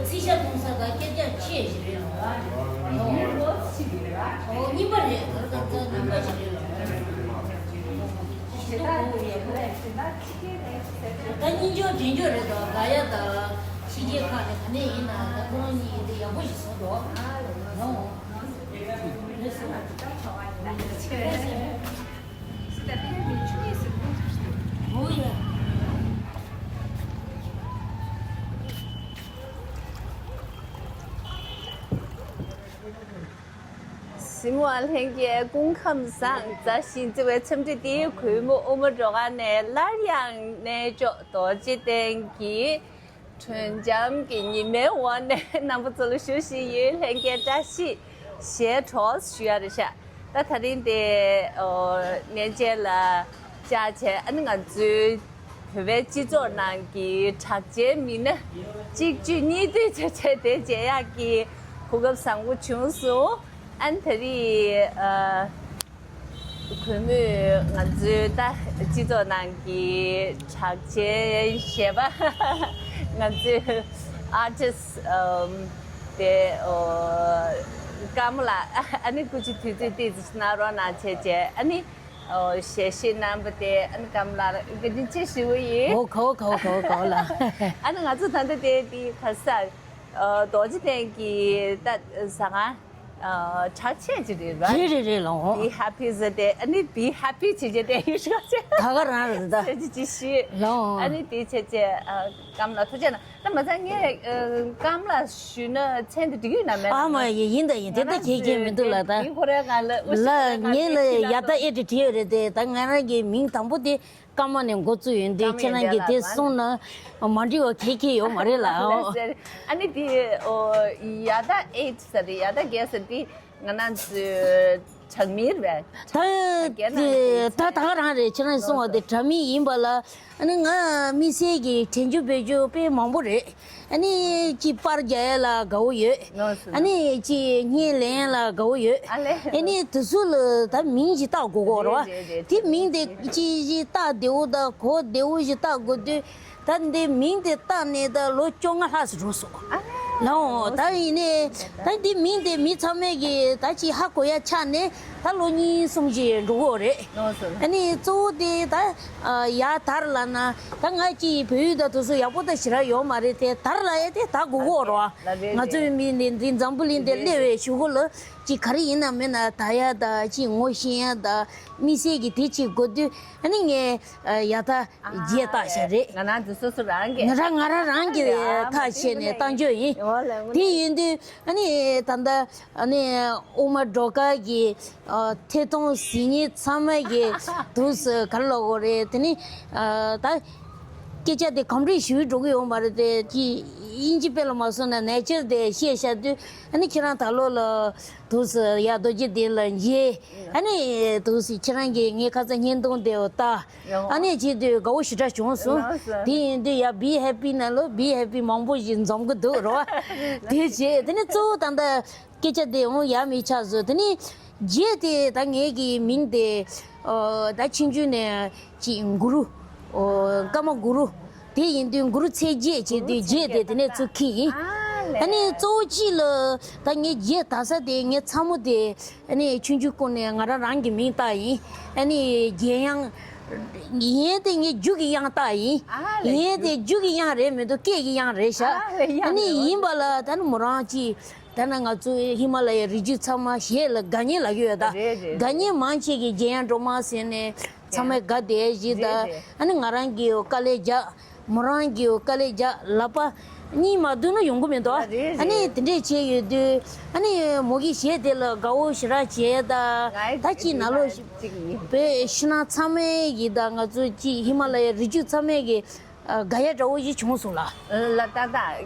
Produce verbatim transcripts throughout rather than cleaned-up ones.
རྩིས་ཞྭ་གཏོང་ས་དང་སྐྱབས་རྒྱག་ཆེ་ཞིག་རེད་ལ། ཨོ་རྙིང་པ་རེད། ག་རེ་ག་རེ་རྙིང་པ་ཞིག་རེད་ལ། ཞེ་དྲག་གོ་ཡོད་པ་རེད། ད་གཉིས་འཇོག་འདྲེན་འཇོག་རེད་དོ། དགའ་ཡ་དང་ཕྱི་རྒྱལ་ཁག་ནས་ག་ནས་ཡིན་ན་ད་ཁོ་རང་གཉིས་འདི་ཡག་པོ་ཞིག་བཟོ་འདུག་ལོ། ཨོ་ཡ། གཟིགས་མོ་བ་ལྷན་རྒྱས་སྐུ་ཁམས་བཟང་། མཛའ་ཞིང་བརྩེ་བའི་འཚམས་འདྲི་འདི་གུས་མོ་ཨུ་མ་སྒྲོལ་དཀར་ནས་སླར་ཡང་རྣལ་འབྱོར་རྡོ་རྗེ་གདན་གྱི་དྲོད་འཇམ་གྱི་ཉི་མའི་འོག་ནས་རྣམ་པ་ཚོ་ལ་ཞུ་བཞིན་ཡོད། ལྷན་རྒྱས་བཀྲ་ཤིས་ཞེས་གྲོགས་ཞུ་ཡ་རེད་ཤག་ད་ད་རིང་དེ་ཨོ་གནས་མཇལ་ལ་བཅར་བྱས། ཨ་ནི་ང་ཚོའི་བོད་པའི་སྤྱི་ཚོགས་ནང་གི་གྲགས་ཅན་མི་སྣ་གཅིག་བརྒྱུད་གཉིས་མཐུད་བྱས་བྱས་དེ་མཇལ་ཡག་གི་གོ་སྐབས་བཟང་པོ་བྱུང་སོང་། ཨ་ནི་ད་རེས་ཨ། གུས་མོས་ང་ཚོའི་ད་སྤྱི་ཚོགས་ནང་གི་གྲགས་ཅན་གཞས་པ་ང་ཚོའི་artist ཨམ་དེ་ཨོ་ཀརྨ་ལགས། ཨ་ནི་སྐུ་མཁྱེན་དུས་ཚོད་ཏོག་ཙམ་གནང་རོགས་གནང་བྱས་བྱས། ཨ་ནི་ཨོ་གཞས་གཞས་གནང་བ་དེ་ཨ་ནི་ཀརྨ་ལགས་བཀའ་དྲིན་ཆེ་ཞུ་གི་ཡིན། ཨོ་གའོ་གའོ་གའོ་གའོ་ལགས། ཨ་ནི་ང་ཚོ་ད་ལྟ་དེ་དེ་ག་ས་ཨོ་རྡོ་རྗེ་གདན་གྱི་ད་ཟ་ཁང་། ཨ་གྲགས་ཆེན་ཅིག་རེད་ར། རེད་རེད་རེད་ལགས། Be happy ཟེར་ཏེ། ཨ་ནི་Be happy བྱེད་བྱེད་དེ་ཡོད་ཤག་ཅེས། ད་ག་རང་རེད་ད། ཟེར་གྱི་ཅི་ཞིག་ལགས། ཨ་ནི་དེ་བྱས་བྱས་ཨ་ཀརྨ་ལགས་ཐུགས་རྗེ་གནང་། ད་མ་ཚད་ངས་ཨ་ཀརྨ་ལགས་ཞུས་ན་མཚན་དེ་འགྲིག་གི་ཡོད་ན་མེད་ན། ཨ་མ་ཡིན་ཡིན་ད་ཡིན། དེ་ད་ཁྱད་ཁྱད་མི་འདུག་ལགས་ད། དེ་ཁོ་རའི་ང་ལ་ཨུ་ཤི་ལགས་ཁོ་རའི་ང་ངས་ལ་ལ་ཡ་ད་ཨེ་ཏི་བྲིས་ཡོད་རེད་དེ། ད་ང་རང་གི་མིང་དང་པོ་དེ། ཀརྨ་ནས་འགོ་བཙུགས་ཡོང་དུས་ཀརྨ་ཁྱེད་རང་གིས་དེ་གསུངས་ན་མ་འགྲིག་པ་གལ་ཆེ་ཡོད་མ་རེད་ལགས། ཨོ། ལགས་སེ། ཨ་ནི་དེ་ཨོ་ཡ་ད་ཨེ་ཏི་ཟེར་ཡ་ད་གས་ཟེར་དེ་ང་རང་ཚོའི་དྲག་མི་རེད་པས། ད་རྒན་ན་དེ་ད་ད་ག་རང་རེད། ཁྱེད་རང་གསུངས་པ་དེ་དྲག་མི་ཡིན་པ་ལ། ཨ་ནི་ང་དམིགས་བསལ་གྱི་དྲན་རྒྱུ་འབད་རྒྱུ་དཔེ་མང་པོ་རེད། ཨ་ནི་ཅིག་པར་རྒྱག་ཡ་ལ་དགའ་བོ་ཡོད། ལགས་སོ། ཨ་ནི་ཅིག་བརྙན་ལེན་ཡ་ལ་དགའ་བོ་ཡོད། ཨ་ལས། ཨ་ནི་དེ་ཚོ་ལ་ད་མིང་ཞིག་བཏགས་དགོས་ཀྱི་ཡོད་རེད་པ། རེད་རེད། དེ་མིང་དེ་ཅིག་ཞིག་བཏགས་བདེ་བོ་དང་གོ་བདེ་བོ་ཞིག་བཏགས་དགོས་དུས། ད་འདི་མིང་དེ་བཏགས་ནས་ད་ལོ་བཅོ་ལྔ་ལྷག་ཙམ་འགྲོ་སོང་། ཨ་ལས། ལགས་འོང་། ད་ཡིན་ནའི་ད་འདི་མིང་དེ་མི་ཚང་མས་ཀྱི་ད་ཅིག་ཧ་གོ་ཡ་ཆགས་ནས་ད་ལོ་གཉིས་གསུམ་ཞིག་འགྲོ་གི་ཡོད་རེད། ལགས་སོ། ཨ་ནི་གཙོ་བོ་དེ་ད་ཨ་ཡར་དར་ལབ་ན་ད་ང་ཅིག་བོད་ཡིག་དང་དེ་ཚོ་ཡག་པོ་ད་ཞེ་དྲག་ཡོད་མ་རེད་དེ། དར་ལབ་ཡ་དེ་ད་དགོས་ཀྱི་ཡོད་རེད་པ། ལགས་རེད། ང་ཚོའི་མི་འདི་འདི་འཛམ་བུ་གླིང་འདི་སླེབས་པའི་གཞུག་གུ་ལ་ཅིག་ག་རེ་ཡིན་ན་མིན་ན་དར་ཡ་དང་ཅིག་ངོ་ཤེས་ཡ་དང་དམིགས་བསལ་གྱི་དེ་ཅིག་དགོས་དུས། ཨ་ནི་ངས་ཨ་ཡ་ད་ཨ་རྗེས་བཏགས་བཞག་རེད། ང་རང་ཚོ་སོ་སོ་རང་གིས། ང་རང་ང་རང་རང་གིས་ཨ་མ་ཐག་བཅད་ནས་བཏང་རྒྱུ་ཡིན། འོ་ལགས། དེ་ཡིན་དུས་ཨ་ནི་ད་ལྟ་ཨ་ནི་ཨུ་མ་སྒྲོལ་དཀར་གྱི་ཨ་ཐད་གཏོང་གཟིགས་མཁན་ཚང་མ་གིས་དུས་སུ་ག་རེ་ལབ་དགོས་རེད། དེ་ནི་ཨ་ད་སྐད་ཆ་དེ་གོམས་འདྲིས་ཞུ་འགྲོ་གི་ཡོད་མ་རེད་དེ། ཅི་དབྱིན་ཇི་དཔེ་ལ་མ་སོང་ན་ནེ་ཅར་དེ་བཤད་བཞག་དུས། ཨ་ནི་ཁྱེད་རང་ད་ལོ་ལ་དུས་སུ་ཡ་རྡོ་རྗེ་གདན་ལ་མཇལ། ཨ་ནི་དུས་སུ་ཁྱེད་རང་གིས་ངའི་ཁ་སང་བརྙན་ཐུང་དེ་བལྟ། ཡོང་། ཨ་ནི་བྱེད་དུས་དགའ་བོ་ཞེ་དྲག་བྱུང་སོང་། ལགས་སོ། དེ་ཡིན་དུས་ཡ་Be Happy ནང་ལོ་Be Happy མང་པོ་ཞིག་འཛོམས་ཀྱི་འདུག་རོ། དེ་བྱས་དེ་ནི་གཙོ་བོ་ད་ལྟ་སྐད་ཆ་དེ་འོང་ཡ་མི་ཆགས་སོང་། དེ་ནི་རྗེས་དེ་ད་ངེད་ཀྱི་མིང་དེ་ཨོ་ད་ཆུང་ཆུང་ནས་ཅིག་གུ་རུ་ཨོ་ཀརྨ་གུ་རུ། དེ་ཡིན་དུས་གུ་རུ་ཚེ་རྗེ་བྱེད་དུས་རྗེ་དེ་དེ་ནས་ཚུར་ཁྱེར་ཡིན། ཨ་ནི་གཙོ་བོ་གཅིག་ལ་ད་ངས་རྗེ་ད་ས་དེ་ངའི་ཚ་མོ་དེ་ཨ་ནི་ཆུང་ཆུང་སྐུ་ནས་ང་རང་རང་གི་མིང་བཏགས་ཡིན། ཨ་ནི་རྒྱལ་དབྱངས། ཡིན་དེ་ངས་རྒྱུ་གི་དབྱངས་བཏགས་ཡིན། ཡིན་དེ་རྒྱུ་གི་དབྱངས་རེད་མི་འདུག་སྐད་ཀྱི་དབྱངས་རེད་ཤག་ཨ་ནི་ཡིན་པ་ལ་ད་ནི་མོ་རང་གཅིག་ད་ནི་ང་ཚོ་ཧི་མ་ལ་ཡའི་རི་རྒྱུད་ཚང་མ་གཞས་ལ་དགའ་ཉེ་ལབ་ཀྱི་ཡོད་ད། རེད་རེད། དགའ་ཉེ་མང་ཆེ་གིས་རྒྱལ་ཡང་སྒྲོལ་མ་ཟེར་ནས་ཚང་མས་དགའ་བསྡད་ཞིག་ད། རེད་རེད། ཨ་ནི་ང་རང་གིས་དཀའ་ལས་རྒྱག་མོ་རང་གིས་དཀའ་ལས་རྒྱག་ལབ་པ་གཉིས་མ་བསྡུར་ན་ཡོང་གི་མི་འདུག་རེད་རེད། ཨ་ནི་དེ་འདྲས་བྱས་ཡོད་དུས་ཨ་ནི་མོ་གི་གཞས་དེ་ལ་དགའ་བོ་ཞེ་དྲག་བྱས་ད། ད་ཅིག་ནང་ལོགས་བོད་ཕྱི་ནང་ཚང་མས་ཀྱིས་ད་ང་ཚོ་ཅིག་ཧི་མ་ལ་ཡའི་རི་རྒྱུད་ཚང་མས་ཀྱིས། ཨ་དགའ་ཡ་འདྲ་བོ་ཞིག་བྱུང་སོང་ལགས། ལ་ཏག་ཏག་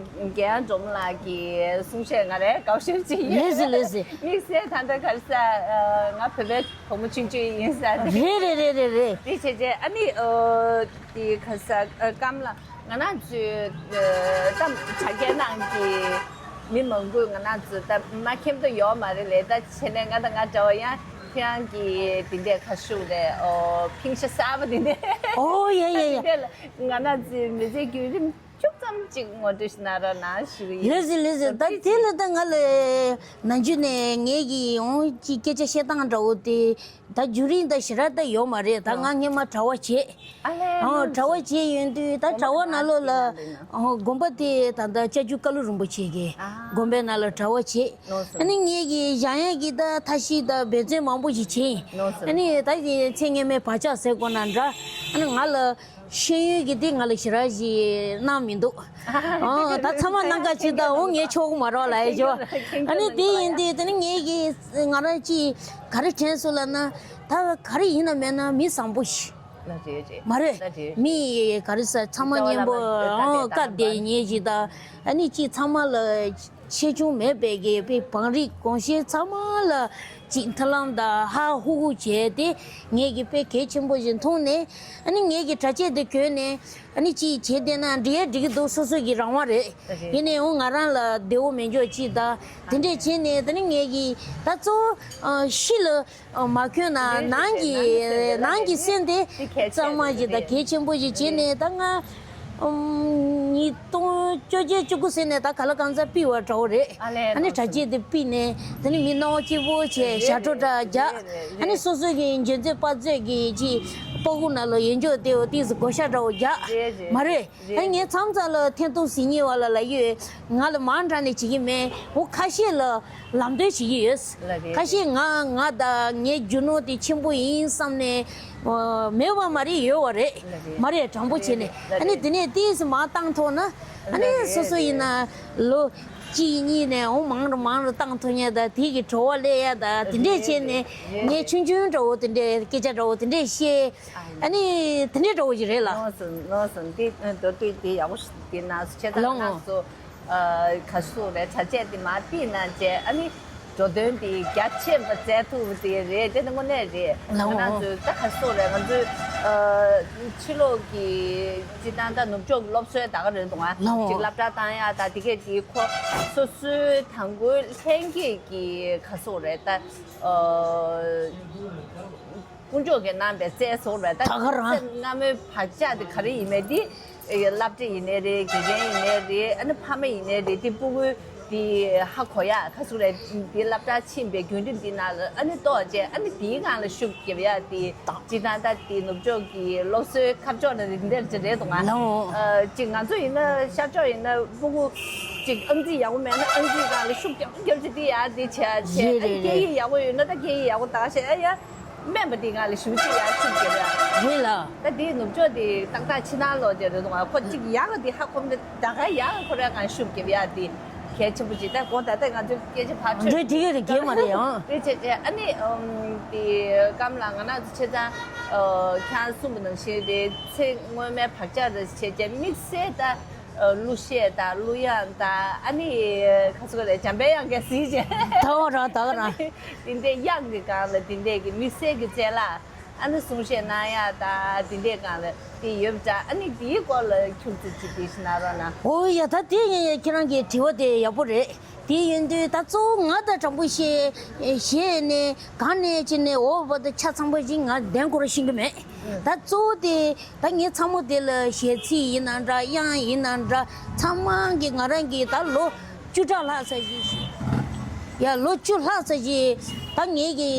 རྒྱལ་ཡང་སྒྲོལ་མ་ལགས་ཀྱི་གསུང་བཤད་ང་རའི་དགའ་བཤད་ཅིག་ཡིན། ལགས་སེ་ལགས་སེ། དམིགས་བསལ་ད་ལྟ་ག་རེ་ཟེར་ང་བོད་པའི་བུ་མོ་ཆུང་ཆུང་ཡིན་ས་རེད། རེད་རེད་རེད་རེད། དེ་བྱས་རྗེས་ཨ་ནི་ཨོ་དེ་ག་རེ་ཟེར་ཀརྨ་ལགས་ང་རང་ཚོའི་ད་དྲ་རྒྱའི་ནང་གི་མི་མང་པོས་ང་རང་ཚོ་ད་མ་མཁྱེན་མདོག་ཡོད་མ་རེད་ལས། ད་བྱས་ནས་ང་དང་ང་འདྲ་བ་ཡང་ཁྱེད་རང་གི་དེ་འདྲས་ཁ་ཤུགས་རེད། ཨོ་ཕིང་ཤ་གསར་པ་དེ་འདྲས། ཨོ་ཡ་ཡ་ཡ། དེ་འདྲས་ལ་ང་རང་ཚོའི་མི་ཚེ་བརྒྱུད་རིམ་ ཤུགས་ཙམ་ཅིག་ངོ་སྤྲོད་ཞུ་གནང་རོགས་གནང་ཞུ་གི་ཡིན། ལགས་སེ་ལགས་སེ། ད་དེ་ལ་ད་ང་ལ་ནམ་རྒྱུན་ནས་ངེད་ཀྱི་འོང་ཅིག་སྐད་ཆ་བཤད་སྟངས་འདྲ་བོ་དེ་ད་རྒྱུན་རིང་ད་ཞེ་དྲག་ད་ཡོད་མ་རེད། ད་ང་སྔོན་མ་གྲྭ་པ་བྱས། ཨ་ལས། ཨོ་ནོར་གྲྭ་པ་བྱས་ཡོང་དུས་ད་གྲྭ་པ་ནང་ལོགས་ལ་ཨོ་དགོན་པ་དེ་ད་ད་ལྕགས་ཀྱུ་ཀ་ལུ་རིན་པོ་ཆེ་གི་ཨ་དགོན་པའི་ནང་ལ་གྲྭ་པ་བྱས། ནོར་སོང་། ཨ་ནི་ངེད་ཀྱི་བཞེངས་ཡས་ཀྱི་ད་ཐབས་ཤེས་ད་འབད་བརྩོན་མང་པོ་ཞིག་བྱས། ནོར་སོང་། ཨ་ནི་ད་ཅི་ཚེ་སྔོན་མའི་བག་ཆགས་ཟེར་དགོས་ན་འདྲ། ཨ་ནི་ང་ལ་ཤེས་ཡོན་གྱི་དེ་ང་ལ་ཞེ་དྲག་ཞིག་གནང་མི་འདུག་ཨོ་ད་ཚང་མ་གནང་ག་ཅིག་ད་འོ་ངས་ཆོག་གི་མ་རོགས་ལ་ཡ་ཞོ། ཨ་ནི་དེ་ཡིན་དུས་དེ་ནི་ངེད་ཀྱི་ང་རང་ཅིག་ག་རེ་དྲན་སོང་ལབ་ན་ད་ག་རེ་ཡིན་ན་མེད་ན་མི་བཟང་པོ་ཞིག་ལ་རེད་རེད། མ་རེད། ལ་རེད། མི་ག་རེ་ཟ་ཚང་མ་སྐྱ་བོ་སྙན་པོ་བླ་མ་ཨོ་བཀའ་བཀའ་བདེ་བདེ་ཉེས་ཞིག་ད་ཨ་ནི་ཅིག་ཚང་མ་ལ་ཆེ་ཆུང་མེད་པའི་གི་དཔེ་བང་རིམ་གོང་ཞེས་ཚང་མ་ལ་ཅིག་མཐུན་ལམ་དང་ཧ་ཧུ་ཧུ་བྱས་ཏེ་ངེད་ཀྱི་དཔེ་གལ་ཆེན་པོ་ཞིག་མཐོང་ནས་ཨ་ནི་ངེད་ཀྱི་གྲྭ་ཆས་དེ་གྱོན་ནས་ཨ་ནི་ཅིག་བྱས་བསྡད་ན་འགྲིག་ཡ་འགྲིག་གི་འདུག་སོ་སོ་གི་རང་དབང་རེད། རེད། ཡིན་ནའི་འོ་ང་རང་ལ་བདེ་བོ་མེད་འཇོག་ཅིག་དང་དེ་འདྲས་བྱས་ནས་དེ་ནི་ངེད་ཀྱི་ད་གཙོ་བོ་ཤི་ལ་མ་གྱོན་ན་རེད་ནང་རེད་གི་རེད་ནང་གི་རེད་སེམས་དེ་དེ་གལ་ཆེ་གཙང་མ་ཞིག་དང་རེད་གལ་ཆེན་པོ་ཞིག་བྱས་ནས་ད་ང་ཉིས་སྟོང་བཅོ་བརྒྱད་བཅུ་དགུ་ཟེར་ནས་ད་ག་ལ་གང་ཚ་པི་བ་འདྲ་བོ་རེད། ཨ་ལས་ཨ་ནི་གྲྭ་ཆས་དེ་པི་ནས་དེ་ནི་མི་སྣང་བ་སྐྱིད་པོ་བྱས་ཞབས་བྲོ་འདྲ་རྒྱག་ཨ་ནི་སོ་སོ་གི་འཇོན་ཚོད་དཔའ་ཚོད་ཀྱི་ཅིག་པགས་ཀོ་ནང་ལ་ཡོན་ཅོག་དེ་འོ་ཏིས་གོ་ཤ་འདྲ་བོ་རྒྱག་མ་རེད། ཨ་ངས་མཚམས་མཚམས་ལ་འཐེན་ཐུག་ཟིན་ཉེ་བ་ལ་ལབ་ཡོད། ང་ལ་མང་དྲགས་ནས་བྱེད་ཀྱི་མེད། འོ་ཁ་ཤས་ལ་ལམ་སྟོན་བྱེད་ཀྱི་ཡོད། ལ་རེད། ཁ་ཤས་ང་ང་དང་ངའི་རྒྱུ་ནོར་དེ་ཆེན་པོ་ཡིན་བསམ་ནས་མེད་པ་མ་རེད་ཡོད་པ་རེད། ལ་རེད། མ་རེད་དྲང་པོ་བྱས་ནས་ལ་ཨ་ནི་རེད། དེ་ནས་ཏིས་མ་བཏང་ཐུབ་ན་ཨ་ལ་ནི་རེད་སོ་སོ་ཡིན་རེད། ན་ལོ་གཅིག་གཉིས་ནས་འོ་མང་རུ་མང་རུ་བཏང་ཐུབ་ཉེ་ད་དེ་གི་བྲོ་བ་སླེབས་ཡ་ད་དེ་འདྲས་བྱས་ནས་ངས་ཆུང་ཆུང་འདྲ་བོ་དེ་འདྲས་སྐད་ཆ་འདྲ་བོ་དེ་འདྲས་བཤད། ཨ་ནི་དེ་འདྲའི་འདྲ་བོ་ཞིག་རེད་ལ། ནོར་སོང་ནོར་སོང་། འདི་མདོར་བསྡུས་འདི་ཡག་པོ་ཞིག་འདི་གནང་སོང་། བྱས་ཙང་ལོ་ངོ་། གནང་སོང་། ཨ་ག་སུ་རེད་གྲྭ་ཆས་འདི་མ་ཕིག་གནང་བྱས་ཨ་ནི་འགྲོ་དོན་འདི་རྒྱ་ཆེ་བ་མཛད་ཐུབ་པ་དེ་རེད། དེ་ནི་དངོས་གནས་རེད། ལོ་ང་རང་ངོ་། ཚོས་ད་ག་སུ་རེད་ང་ཚོས་ཨ་ཕྱི་ལོགས་ཀྱི་སྤྱི་བཏང་ད་ནུབ་ཕྱོགས་ཀྱི་སློབ་གསོའི་ད་ག་རེད་འདུག་ང་ལོ་ངོ་། ཅིག་སློབ་གྲྭ་བཏང་ཡ་ད་དེ་གས་དེ་ཁོ་སོ་སོའི་དང་པོའི་ལྷན་སྐྱེས་ཀྱི་ག་སུ་རེད་ད་ཨ། དཀོན་མཆོག་གིས་གནང་པའི་རྩལ་སོགས་རེད་ད། ད་ག་རང་། སྔ་མོའི་བག་ཆགས་དེ་ག་རེ་ཡིན་མེད་དེ། སློབ་གྲྭ་ཡིན་ནའི་རེད། དགེ་རྒན་ཡིན་ནའི་རེད། ཨ་ནི་ཕ་མ་ཡིན་ནའི་རེད། དེ་སྤུ་གུ་དེ་ཧ་གོ་ཡག་ག་ཚོད་རེད། དེ་སློབ་གྲྭ་ཕྱིན་པའི་རྒྱུན་རིང་དེ་ནང་ལ་ཨ་ནི་ལྟོས་བྱས་ཨ་ནི་དེའི་སྒང་ལ་ཤུགས་རྒྱབ་ཡག་དེ་ད་སྤྱིར་བཏང་ད་དེ་ནུབ་ཕྱོགས་ཀྱི་སློབ་གསོའི་ཁ་ཕྱོགས་ནས་རེད་འདྲ་ཅིག་རེད་འདུག་ང་། ལའོ། ཨ་ཅིག་ང་ཚོ་ཡིན་ན་ཤར་ཕྱོགས་ཡིན་ན་སྤུ་གུ་ཅིག་ཨང་རྩིས་ཡག་པོ་མེད་ན་ཨང་རྩིས་སྒང་ལ་ཤུགས་རྒྱབ་རྒྱབ་ཅིག་དེ་ཡག་དེ་བྱས་རེད་རེད་རེད། སྐད་ཡིག་ཡག་པོ་ཡོད་ན་ད་སྐད་ཡིག་ཡག་པོ་ད་བྱས་ཨ་ཡ། སྨན་པ་དེ་ང་ལ་ཞུ་ཅི་ཡ་ཤུགས་རྒྱབ་ཡ། རེད་ལ། ད་དེའི་ནུབ་ཕྱོགས་དེ་ཏག་ཏག་ཕྱི་ནང་ལོག་དེ་རེད་འདུག་ང་། ཁོ་གཅིག་ཡག་ག་དེ་ཧ་གོ་མི་འདུག་ད་ག་ཡག་ག་ཁོ་ར་ང་ཤུགས་རྒྱབ་ཡ་དེ་གལ་ཆེན་པོ་ཅིག་ད་གོ་ད་ལྟ་ང་ཚོའི་སྐད་ཆ་ཕར་འདྲེ་ཆོད་དེ་ག་རེ་གལ་མ་རེད་ཨང་། དེ་བྱས་བྱས་ཨ་ནི་ཨམ་དེ་སྐམ་ལ་ང་རང་ཚོ་ཆེ་ཚང་ཁྱང་གསུམ་པོ་ནང་བཞིན་དེ་ཚེ་སྔོན་མའི་བག་ཆགས་རེ་བྱས་བྱས་དམིགས་བསལ་ད། གླུ་གཞས་དང་གླུ་དབྱངས་དང་ཨ་ནི་ག་ཚོད་རེད་འཇམ་པའི་དབྱངས་ཀྱི་གཟིགས་བྱས། ད་ག་རང་ད་ག་རང་། དེ་འདྲའི་དབྱངས་ཀྱི་སྒང་ལ་དེ་འདྲའི་གི་དམིགས་བསལ་གྱི་རྩལ་ལ་ཨ་ནི་གསུང་བཤད་གནང་ཡག་དང་དེ་འདྲའི་སྒང་ལ་དེ་ཡོད་པ་འདྲ། ཨ་ནི་དེའི་སྐོར་ལ་ཁྱུག་ཙམ་ཅིག་དེ་ཞིག་གནང་རོགས་གནང་། ཨོ་ཡ་ད་དེ་ཡིན་ཡ་ཁྱེད་རང་གི་དྲི་བ་དེ་ཡག་པོ་རེད། དེ་ཡིན་དུས་ད་གཙོ་བོ་ང་ད་དྲང་པོ་བཤད་བཤད་ནས་གང་ནས་ཅི་ནས་འོ་བ་ད་ཆ་ཚང་པོ་ཅིག་ང་གདན་ཁོ་ར་ཤེས་ཀྱི་མེད། ད་གཙོ་བོ་དེ། ད་ངའི་ཚ་མོ་དེ་ལ་གཞས་ཚིག་ཡིན་ན་འདྲ་དབྱངས་ཡིན་ན་འདྲ་ཚང་མ་གི་ང་རང་གི་ད་ལོ་བཅུ་ཕྲག་ལྷག་ཙམ་ཞིག་ཡ་ལོ་བཅུ་ལྷག་ཙམ་ཞིག་ད་ངའི་གི་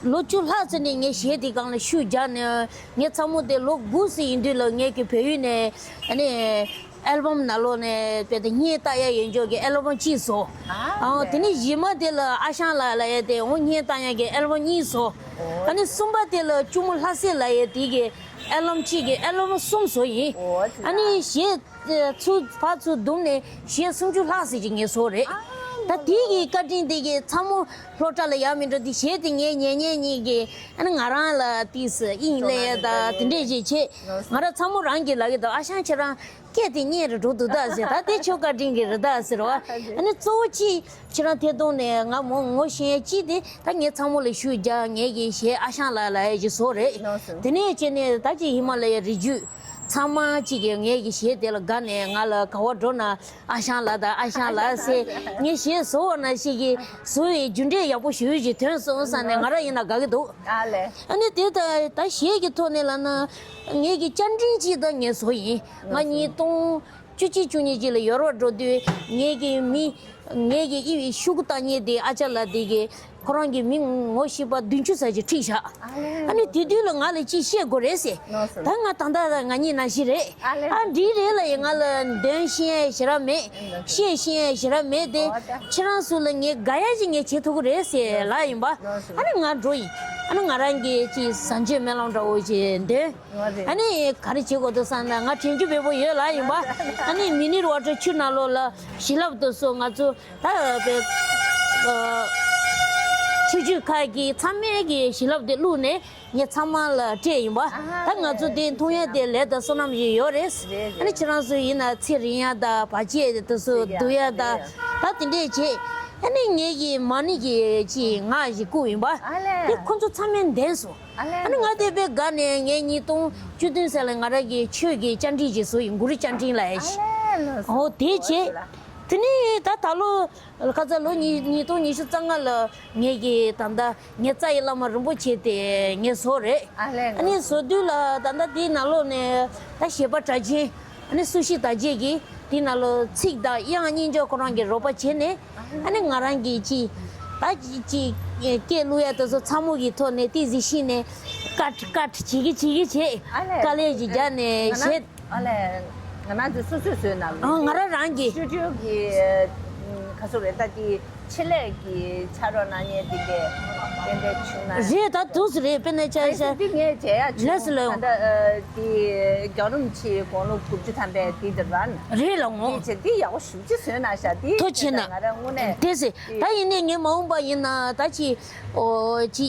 ལོ་བཅུ་ལྷག་ཙམ་ནས་ངའི་གཞས་དེ་སྒང་ལ་ཤུགས་རྒྱག་ནས་ངའི་ཚ་མོ་དེ་ལོ་དགུ་ཙམ་ཡིན་དུས་ལ་ངའི་གི་བལ་ཡུལ་ནས་ཨ་ནི་ཨལ་བམ་ནང་ལོགས་ནས་དཔེ་དེ་བརྙན་ལྟ་ཡ་ཡོད་འཇོག་གི་ཨལ་བམ་གཅིག་བཟོ། ཨ་དེ་ནས་གཞི་མ་དེ་ལ་ཨ་ཞང་ལགས་ལབ་ཡ་དེ་འོ་བརྙན་ལྟ་ཡ་གི་ཨལ་བམ་གཉིས་བཟོ། ཨ་ནི་གསུམ་པ་དེ་ལ་གཅུང་མོ་ལྷ་སྲས་ལབ་ཡ་དེ་གི་ཨལ་བམ་གཅིག་གི་ཨལ་བམ་གསུམ་བཟོ་ཡིན། ཨོ་ཨ་ནི་གཞས་ཚུར་ཕར་ཚུར་བསྡོམས་ནས་གཞས་སུམ་ཅུ་ལྷག་ཙམ་ཅིག་ངས་བཟོ་རེད། ད་དེ་གི་བཀའ་དྲིན་དེ་གི་ཚ་མོ་སློབ་གྲྭ་ལ་ཡག་མི་འགྲོ་དེ་གཞས་དེ་ངས་ཉན་ཉན་གཉིས་ཀྱི་ཨ་ནི་ང་རང་ལ་ཏིས་དབྱིངས་སླེབས་ཡ་ད་དེ་འདྲས་ཅིག་བྱེད། ང་རང་ཚ་མོ་རང་གིས་ལབ་ཀྱི་འདུག་ཨ་ཞང་ཁྱེད་རང་སྐད་དེ་སྙན་རུ་འགྲོ་འདུག་ད་ཟེར། ད་དེ་ཁྱོད་བཀའ་དྲིན་གྱི་རེད་ད་ཟེར་བ། ཨ་ནི་གཙོ་བོ་ཅི། ཁྱེད་རང་ཐད་གཏོང་ནས་ང་མོ་ངོ་ཤེས་ཡ་ཅི་དེ་ད་ངའི་ཚ་མོ་ལ་ཤུགས་རྒྱག་ངེད་ཀྱི་གཞས་ཨ་ཞང་ལགས་ལ་ཡ་ཅིག་བཟོ་རེད། དེ་ནས་བྱས་ནས་ད་ཅི་ཧི་མ་ལ་ཡའི་རི་རྒྱུད་ཚང་མ་ཅིག་གིས་ངེད་ཀྱི་གཞས་དེ་ལ་དགའ་ནས་ང་ལ་ག་བ་འགྲོ་ན་ཨ་ཞང་ལགས་དང་ཨ་ཞང་ལགས་ཟེར་ངའི་གཞས་བཟོ་བ་ན་ཞིག་གིས་བཟོ་བའི་རྒྱུ་འབྲས་ཡག་པོ་ཞེ་པོ་ཅིག་ཐོན་སོང་བསམ་ནས་ང་རང་ཡིན་ན་དགའ་གི་འདུག་ཨ་ལས། ཨ་ནི་དེ་ད་ད་གཞས་ཀྱི་ཐོག་ནས་ལབ་ན་ངེད་ཀྱི་བཅར་འདྲི་ཅིག་ད་ངས་བཟོ་ཡིན། ང་ཉིས་སྟོང་། བཅུ་གཅིག་བཅུ་གཉིས་ཅིག་ལ་ཡོ་རོབ་འགྲོ་དུས་ངེད་ཀྱི་མི་ངེད་ཀྱི་ཨི་ཤུ་གུ་ཏ་ཉེ་དེ་ཨ་ཅག་ལགས་དེ་གིས་ཁོ་རང་གི་མི་ངོ་ཤེས་པ་བདུན་ཅུ་ཙམ་ཅིག་ཁྲིད་བཞག་ཨ་ནི་དེ་དུས་ལ་ང་ལ་ཅིག་བཤད་དགོས་རེད་ཟེར། ད་ང་ད་ལྟ་ང་གཉིས་ནང་བཞིན་རེད། ཨ་འདི་རེད་ལ་ཡིན། ང་ལ་འདོན་ཤེས་ཡ་ཞེ་དྲག་མེད། བཤད་ཤེས་ཡ་ཞེ་དྲག་མེད་དེ། ཁྱེད་རང་ཚོ་ལ་ངས་དགའ་ཡ་ཞིག་ངས་བྱེད་ཐུབ་ཀྱི་རེད་ཟེར་ལབ་ཡིན་པ། ཨ་ནི་ང་འགྲོ་ཡིན། ཨ་ནི་ང་རང་གིས་ཅིག་བཟང་སྤྱོད་སྨོན་ལམ་འདྲ་བོ་ཞིག་འདོན། ཨ་ནི་ག་རེ་བྱེད་དགོས་འདུག་བསམ་ན་ང་དྲན་རྒྱུ་བེ་པོ་ཡོད་ལབ་ཡིན་པ། ཨ་ནི་མི་ནི་རི་ཝ་ཊར་ཆུ་ནང་ལོགས་ལ་ཞི་ལབ་དུ་སོང་ང་ཚོ་ད་བེ་ཆུ་ཆུ་ཁ་གི་ཚང་མས་གི་ཞི་ལབ་དེ་བླུགས་ནས་ངས་ཚང་མ་ལ་སྤྲད་ཡིན་པ། ད་ང་ཚོ་དེ་འཐུང་ཡ་དེ་ལས་དང་བསོད་ནམས་ཞིག་ཡོད་རེད། ཨ་ནི་ཁྱེད་རང་ཚོ་ཡིན་ན་ཚེ་རིང་ཡ་དང་བ་ཅེ་དེ་ཚོ་བསྡུ་ཡ་དང་ད་དེ་འདྲས་བྱེད། ཨ་ནི་ངེད་ཀྱི་མ་ཎི་གི་ཅིག་ངག་ཞིག་བསྐུར་ཡིན་པ། དེ་ཁོ་ཚོ་ཚང་མས་འདོན་སོང་། ཨ་ནི་ང་དེ་དཔེ་དགའ་ནས་ངས་ཉིས་སྟོང་བཅུ་བདུན་ཟེར་ལ་ང་རང་གི་ཆོས་ཀྱི་བཅར་འདྲི་ཞིག་བཟོ་ཡིན། གུ་རུ་བཅར་འདྲི་ལ་ཡ་ཞིག་ཨོ་དེ་བྱས། དེ་ནས་ད་ད་ལོ་ཁ་ཚ་ལོ་ཉིས་ཉིས་སྟོང་ཉི་ཤུ་རྩ་ལྔ་ལ་ངེད་ཀྱི་ད་ལྟ་ངའི་རྩ་ཡི་བླ་མ་རིན་པོ་ཆེ་དེ་ངས་བཟོ་རེད། ཨ་ནི་བཟོ་དུས་ལ་ད་ལྟ་དེའི་ནང་ལོགས་ནས་ད་གཞས་པ་གྲགས་ཅན་ཨ་ནི་སུ་ཤི་ད་རྗེས་ཀྱིས་དེའི་ནང་ལོགས་ཚིག་དང་དབྱངས་གཉིས་ཆ་ཁོ་རང་གིས་རོགས་པ་བྱས་ནས། ཨ་ནི་ང་རང་གིས་ཅིག་ད་ཅིག་ཅིག་སྐད་བླུག་ཡ་དེ་ཚོ་ཚ་མོ་གི་ཐོག་ནས་ཏི་ཟི་ཤི་ནས་ཀཊ་ཀཊ་བྱེད་ཀྱི་བྱེད་ཀྱི་བྱེད། ཨ་ལས། དཀའ་ལས་ཅིག་རྒྱག་ནས་ང་ན་བྱེད། ཨ་ལས། ང་ན་ཚོས་སོ་སོས་བཟོས་ན་ཨ་ང་རང་རང་གིས། སི་ཊུ་ཌི་ཡོ་གི་ཁ་སོ་རེད་ད་དེ་ཆེད་ལས་ཀྱི་ཕྱག་རོགས་གནང་མཁན་དེ་འདྲས་དེ་འདྲས་བྱུང་ན། རེད་ད་འདུག་སེ་རེད། དཔེར་ན་ཆ་ཨ་བཞག་འདི་ངས་མཇལ་ཡ་བྱུང་ལས་སུ་ལས་ད་ལྟ་དེ་རྒྱལ་རོམ་ཆེ་དགུང་ལོ་དགུ་བཅུ་ཐམ་པའི་དེ་དེ་རང་རེད་ལ་འོང་། དེ་བྱས་དེ་ཡག་པོ་ཞུ། ཅི་བཟོས་ན་ཤ་དེ་ཐུགས་ཆེ་ན། ང་རང་དངོས་གནས་དེ་སེ་ད་ཡིན་ནའི་ངས་མ་འོངས་པ་ཡིན་ན་ད་ཅི་ཨོ་ཅི་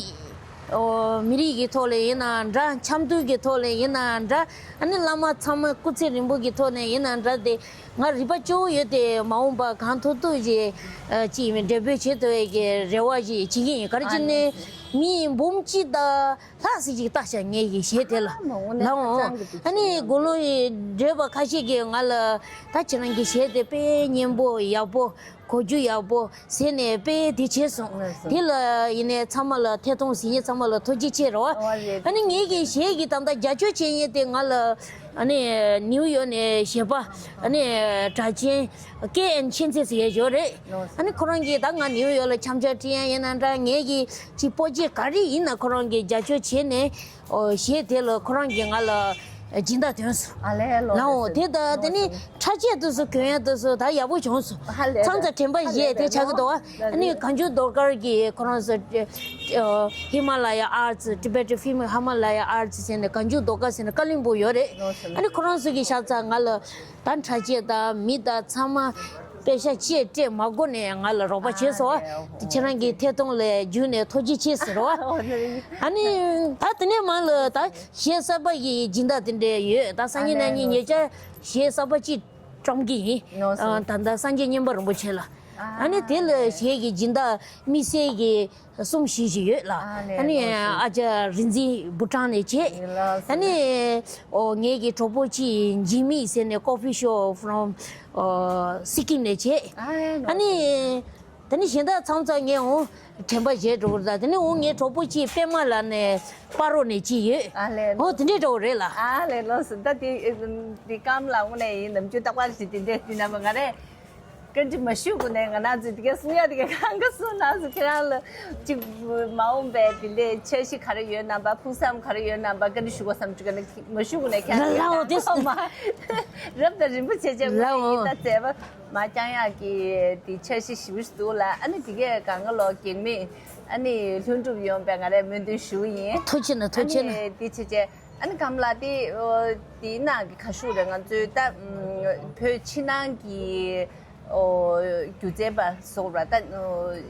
ཨོ་མི་རིགས་ཀྱི་ཐོག་ལ་ཡིན་ན་འདྲ། འཆམ་མཐུན་གྱི་ཐོག་ལ་ཡིན་ན་འདྲ། ཨ་ནི་བླ་མ་ཚང་མ་སྐུ་ཚེ་རིང་པོ་གི་ཐོག་ནས་ཡིན་ན་འདྲ། དེ་ང་རིག་པ་སྐྱོ་བོ་ཡོད་དེ་མ་འོངས་པ་གང་ཐུབ་ཐུབ་ཅིག་ཅིག་འབྲེལ་འབོད་བྱེད་ཐུབ་པའི་གི་རེ་བ་ཞིག་བྱེད་ཀྱི་ཡིན། ག་རེ་བྱས་ནས་མི་འབུམ་གཅིག་དང་། ལྷག་ཟིག་ཅིག་བལྟ་ཤག་ངེད་ཀྱི་གཞས་དེ་ལ། ཨ་མ་འོ་ན་ལའོ། ཧ་ཅང་གི་འདུག་ཨ་ནི་དགུང་ལོ་ཡི་བགྲེས་པ་ཁ་ཤས་ཀྱིས་ང་ལ་ད་ཁྱེད་རང་གི་གཞས་དེ་དཔེ་སྙན་པོ་ཡག་པོ་གོ་རྒྱུ་ཡག་པོ་ཟེར་ནས་དཔེ་དེ་བྱས་སོང་། ལགས་སོ། དེ་ལ་ཡིན་ནའི་ཚང་མ་ལ་ཐད་གཏོང་ཟིན་ཡས་ཚང་མ་ལ་ཐུགས་རྗེ་ཆེ་རོ། ཨོ་རེད། ཨ་ནི་ངེད་ཀྱི་གཞས་ཀྱི་ད་ལྟ་རྒྱབ་སྐྱོར་བྱེད་མཁན་དེ་ང་ལ་ཨ་ནི་ནིའུ་ཡོག་ནས་གཞས་པ་ཨ་ནི་གྲགས་ཅན་ཀེ་ཨེན་མཁྱེན་བརྩེ་ཟེར་ཡས་ཡོད་རེད། ལགས་སོ། ཨ་ནི་ཁོ་རང་གིས་ད་ང་ནིའུ་ཡོག་ལ་འཆམ་འཆམ་བྲིས་ཡ་ཡིན་ན་འདྲ། ངེད་ཀྱི་ཅིག་སྤོ་སྐྱེས་ག་རེ་ཡིན་ན་ཁོ་རང་གིས་རྒྱབ་སྐྱོར་བྱས་ནས་ཨོ་གཞས་དེ་ལ་ཁོ་རང་གིས་ང་ལ་སྦྱིན་བདག་ཐོན་སོང་། ཨ་ལས་ལོ། ལའོ་དེ་ད་དེ་ནི་ཁྲ་ཆས་དུ་སུ་གྱོན་ཡ་དུ་སུ་ད་ཡག་པོ་བྱུང་སོང་། ཧ་ལས་ཚང་ཚ་དྲན་པ་ཧ་ལས་བཞེས་དེ་ཆགས་ཀྱི་འདུག་ཨ་ནི་གངས་ལྗོངས་ཟློས་གར་གྱི་ཁོ་རང་ཚོ་ཧི་མ་ལ་ཡ་ཨར་ཊི་ཊི་བེ་ཊན་ཧི་མ་ལ་ཡ་ཨར་ཊི་ཊི་ཟེར་ནས་གངས་ལྗོངས་ཟློས་གར་ཟེར་ནས་ཀ་ལིམ་པོང་ཡོད་རེད། ཨ་ནི་ཁོ་རང་ཚོ་གི་ཤག་ཚ་ང་ལ། ད་ཁྲ་ཆས་དང་མི་དང་ཚང་མ་པེ་ཤ་ཆེ་སྤྲད་མ་དགོས་ནས་ང་ལ་རོགས་པ་བྱས་སོང་། ཨ་ལས། ཁྱེད་རང་གི་ཐད་གཏོང་ལས་བརྒྱུད་ནས་ཐུགས་རྗེ་ཆེ་ཟེར་བ། ཨ་ནི་ད་དེ་ནས་མང་ལ་ད་གཞས་གསར་པ་ཡི་སྦྱིན་བདག་དེ་འདྲས་ཡོད། ད་སང་ཉིན་གནངས་ཉིན་ཉེ་ཆར་གཞས་གསར་པ་གཅིག་བཀྲམ་གི་ཡིན། ད་ལྟ་སངས་རྒྱས་མཉན་པ་རིན་པོ་ཆེ་ལ། ཨ་ནི་དེ་ལ་གཞས་ཀྱི་སྦྱིན་བདག་དམིགས་བསལ་གྱི། གསུམ་བཞི་ཞིག་ཡོད་ལ། ཨ་ནི་ཨ་ནི་ཨ་ཅག་རིག་འཛིན་བུ་ཀྲང་ནས་བྱས། ཨ་ནི་ཨོ་ངེད་ཀྱི་གྲོགས་པོ་གཅིག་འཇིགས་མེད་ཟེར་ནས་coffee shop from ཨོ་སི་ཀིམ་ནས་བྱས། ཨ་ནི་དེ་ནི་གཞན་དག་ཚང་ཚང་ངས་འོང་དྲན་པ་བརྗེད་འགྲོ་གི་རེད། ད་དེ་ནི་འོང་ངའི་གྲོགས་པོ་གཅིག་པད་མ་ལགས་ནས་སྤ་རོ་ནས་གཅིག་ཡོད། ཨ་ལས། འོ་དེ་འདྲས་འདྲ་བོ་རེད་ལ། ཨ་ལས་ལོ་སུ་ད་དེ་དེ་སྐམ་ལ་དངོས་གནས་ཡིན་ནམ་རྒྱུན་རྟག་པར་ཞིག་དེ་འདྲས་དེ་ནམ་ང་རེད། བཀའ་འདྲི་མ་ཞུ་གོ་ནས་ང་རང་ཚོས་དེ་གའི་གསུང་ཡ་དེ་གའི་གང་ག་གསུང་ན་སུ་ཁྱེད་རང་ལ་ཅིག་མ་འོངས་པའི་དེ་འདྲའི་འཆར་གཞི་ག་རེ་ཡོད་ན་པ་ཕུགས་བསམ་ག་རེ་ཡོད་ན་པ་བཀའ་འདྲི་ཞུ་གོ་བསམ་བྱུང་ག་ནས་མ་ཞུ་གོ་ནས་ཁྱེད་རང་ལ་ལའོ་དེ་ཚོ་མ་རབ་དང་རིམ་པ་བྱས་བྱས་མ་ལའོ་ཡིན་ད་མཛད་པ་མ་བསྐྱང་ཡག་གི་དེ་འཆར་གཞི་ཞིབ་ཞིབ་འདུག་ལ། ཨ་ནི་དེ་གའི་གང་ག་ལོ་གེགས་མེད་ཨ་ནི་ལྷུན་གྲུབ་ཡོང་པའི་ང་རས་སྨོན་འདུན་ཞུ་གི་ཡིན། ཐུགས་ཆེ་ན་ཐུགས་ཆེ་ན། ཨ་ནི་དེ་བྱས་བྱས། ཨ་ནི་གམ་ལ་དེ་དེའི་ནང་གི་ཁ་ཤུགས་རེད། ང་ཚོའི་ད་བོད་ཕྱི་ནང་གི་སྒྱུ་རྩལ་པ་སོགས་ར་ད་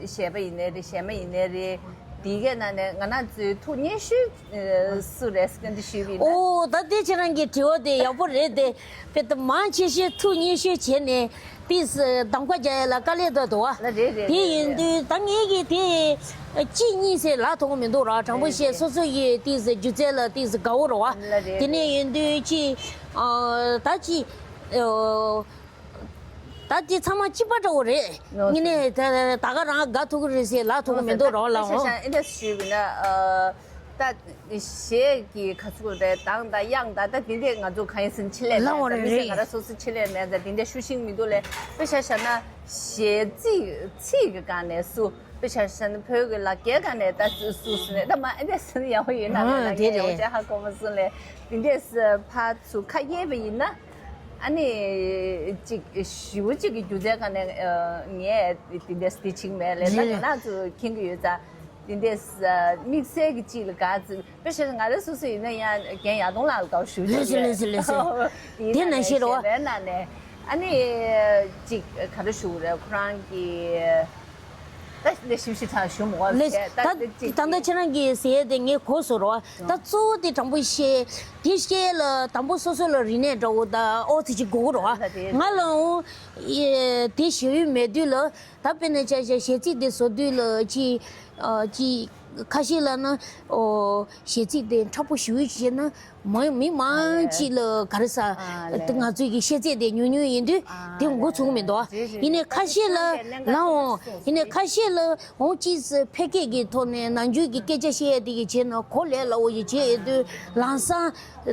གཞས་པ་ཡིན་ནའི་རེད། གཞས་མ་ཡིན་ནའི་རེད། དེའི་གའི་ནང་ནས་ང་རང་ཚོའི་ཐུགས་མཉེས་ཤོས་སུ་རེད་ཟེར་འདི་ཞུས་པ་ཡིན་ན། ཨོ་ད་དེ་ཁྱེད་རང་གི་དྲི་བ་དེ་ཡག་པོ་རེད་དེ། དཔེ་ད་མང་ཆེ་ཤོས་ཐུགས་མཉེས་ཤོས་བྱས་ནས། ཏིས་གདམ་ཀ་རྒྱག་ཡ་ལ་དཀའ་ལས་ད་འདུག་བ། ལ་རེད་རེད་དེ་རེད་ཡིན་རེད། དུས་ད་ངེད་ཀྱི་དེ་གཅིག་གཉིས་ཟེར་ལ་ཐོག་མི་འདུག་ར། དྲང་པོ་རེད་བཤད་རེད། སོ་སོ་ཡི་ཏིས་སྒྱུ་རྩལ་ལ་ཏིས་དགའ་བོ་ར་བ། ལ་རེད་དེ་ནས་རེད། ཡིན་དུས་ཅི་ད་ཅི་ད་དེ་ཚང་མ་གཅིག་པ་འདྲ་བོ་རེད། ལོ་ངེད་ནས་ད་ད་ག་རང་དགའ་ཐུག་གི་རེད་ཟེར་ལ་ཐོག་མི་འདུག་ར་བ་ལ་འོང་། ཨེ་འདྲ་ཞུས་པ་ན། ད་གཞས་ཀྱི་ག་ཚོད་རེད། གདངས་དང་དབྱངས་དང་ད་དེ་འདྲས་ང་ཚོ་གང་ཡིན་ཟེར་ན་ཆེད་ལས་ལབ་མེད་ཙང་། མི་ཚེ་ང་རང་སོ་སོ་ཆེད་ལས་མེད་ཙང་དེ་འདྲས་ཤུགས་ཤིང་མི་འདུག་ལས། དཔེ་ཆ་བཞག་ན་གཞས་ཚིག་ཚིག་གི་སྒང་ནས་སུ། དཔེ་ཆ་བཞག་ན་བོད་ཀྱི་ལ་རྒྱའི་སྒང་ནས་ད་སུ་སུ་ཟེར་ནས་ད་མ་ཨེ་འདྲས་ཟེར་ན་ཡག་པོ་ཡོད་ན་མེད་ན་ངས་ཡག་པོ་ཅིག་ཧ་གོ་མ་སོང་ལས། དེ་འདྲས་ཕར་ཚུར་ཁ་གཡར་བ་ཡིན་ན། ཨ་ནི་ཅིག་ཞེ་པོ་ཅིག་གི་སྒྱུ་རྩལ་སྒང་ནས་ངས་དེ་འདྲས་དེ་བྱེད་ཀྱི་མེད་ལས། ད་ངས་ནག་ཚོ་མཁྱེན་གྱི་ཡོད་ཙང་། དེ་འདྲས་དམིགས་བསལ་གྱི་ཅིག་ལ་དགའ་ཙི། དཔེ་བཞག་ན་ང་རང་སོ་སོ་ཡིན་ན་ཡང་རྒན་ཡར་གདོང་ལགས་ལ་དགའ་བོ་ཞེ་པོ་ཅིག་ལགས་སོ་ལགས་སོ་ལགས་སོ། དེ་ནང་བཞིན་རེད་བ། ཞལ་པའི་ནང་ནས་ཨ་ནི་ཅིག་ག་རེ་ཞུ་དགོས་རེད། ཁོ་རང་གི་ད་ལས་ཞིབ་ཞིབ་ཚང་ཞུ་མོ་ལས་ད་ད་ད་ཅིག་ད་ལྟ་ཁྱེད་རང་གིས་ཟེར་ཡས་དེ་ངས་གོ་སོང་རེད་བ། ད་གཙོ་བོ་དེ་དྲང་པོ་བཤད། དེ་བཤད་ལ་དང་པོ་སོ་སོ་ལ་རིག་གནས་འདྲ་བོ་ད་ཨོ་ཙི་ཅིག་དགོས་ཀྱི་རེད་བ། ང་ལའང་དེ་ཞུ་ཡུལ་མེད་དུས་ལ། ད་དཔེར་ན་ཆ་བཞག་གཞས་ཚིག་དེ་བཟོ་དུས་ལ་ཅི་ཨ་ཅི་ཁ་ཤས་ལ་ན་ཨོ་གཞས་ཚིག་དེ་མཁྲེགས་པོ་ཞེ་པོ་བྱས་ན་མང་མི་མང་ཅིག་ལ་ག་རེ་ཟ། ཨ་ལས། ང་ཚོའི་གི་ཤེས་ཚད་དེ་ཉུང་ཉུང་ཡིན་དུས་ཨ་དེ་མགོ་ཚོས་ཀྱི་མི་འདུག་ཨ། རེད་རེད། ཡིན་ནའི་ཁ་ཤས་ལ་ལའང་ཡིན་ནའི་ཁ་ཤས་ལ་འོང་ཅིག་ཕལ་སྐད་ཀྱི་ཐོག་ནས་ནམ་རྒྱུན་གྱི་སྐད་ཆ་བཤད་ཡ་དེ་གི་བྱས་ན་གོ་ལས་སླ་བོ་ཞིག་བྱས་ཡོད་དུས་ལམ་སང་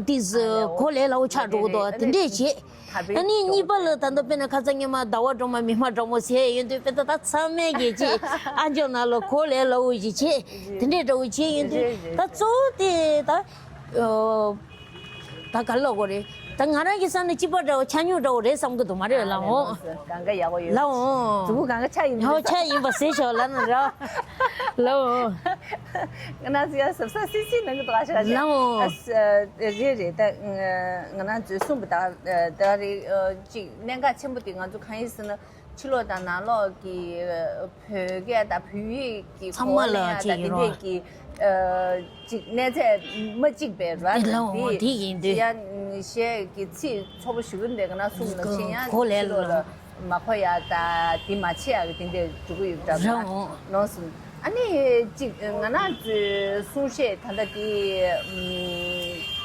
དེ་གོ་ལས་སླ་བོ་ཆགས་འགྲོ་གི་འདུག་དེ་འདྲས་བྱས། ཨ་ནི་གཉིས་པ་ལ་ད་ལྟ་དཔེར་ན་ཁ་སང་ཉི་མ་ཟླ་བ་སྒྲོལ་མ་མི་མ་སྒྲོལ་མ་ཟེར་ཡོད་དུས་དཔེ་ད་ད་ཚང་མས་ཀྱི་ཅིག་ཨ་མཆོག་ནང་ལ་གོ་ལས་སླ་བོ་ཞིག་བྱས་དེ་འདྲས་འདྲ་བོ་བྱས་ཡོད་དུས་ད་གཙོ་བོ་དེ་ད་ཨོ་ད་ག་ལ་གོ་རེད། ད་ང་རང་གི་བསམ་ནས་སྐྱིད་པ་འདྲ་བོ་ཆ་སྙོམས་འདྲ་བོ་རེད་བསམ་གི་འདུག་མ་རེད་ལགས་འོང་། གང་ག་ཡག་པོ་ཡོད། ལགས་འོང་། གཟུགས་པོ་གང་ག་ཆ་ཡིན་པ། ཧོ་ཆ་ཡིན་པ་ཟེར་ཤོག་ལབ་ན་ར། ལགས་འོང་། ང་རང་ཚོ་ཡང་གཟབ་གཟབ་སིག་སིག་གནང་གི་འདུག་ཨ་ཤ་ལགས་འོང་། ཨ་རེད་རེད། ད་ང་རང་ཚོས་གསུངས་པ་དང་ད་རེས་ཅིག་གནད་འགག་ཆེན་པོ་དེ་ང་ཚོ་གང་ཡིན་ཟེར་ན། ཕྱི་ལོགས་དང་ནང་ལོགས་ཀྱི་བོད་སྐད་དང་བོད་ཡིག་གི་ཚང་མ་ལ་གོ་གནས་དང་དེ་འདྲས་ཀྱི་ཅིག་གནས་ཚད་མ་གཅིག་པའི་ར། དེ་ལའོ་དེ་ཡིན་དུས་ཡང་གཞས་ཀྱི་ཚིག་ཚོགས་པ་ཞུ་གི་འདུག་ན་གསུངས་ན་ཕྱིན་ཡང་གོ་ལས་ཕྱི་ལོགས་ལ་ལ་མ་གོ་ཡ་ད་དེ་མ་བྱེད་ཡ་གི་དེ་འདྲས་འགྲོ་གི་ཡོད་འདྲ་ར་འོང་། ནོར་སོང་། ཨ་ནི་གཅིག་ང་རང་ཚོའི་གསུང་བཤད་ད་ལྟ་དེ་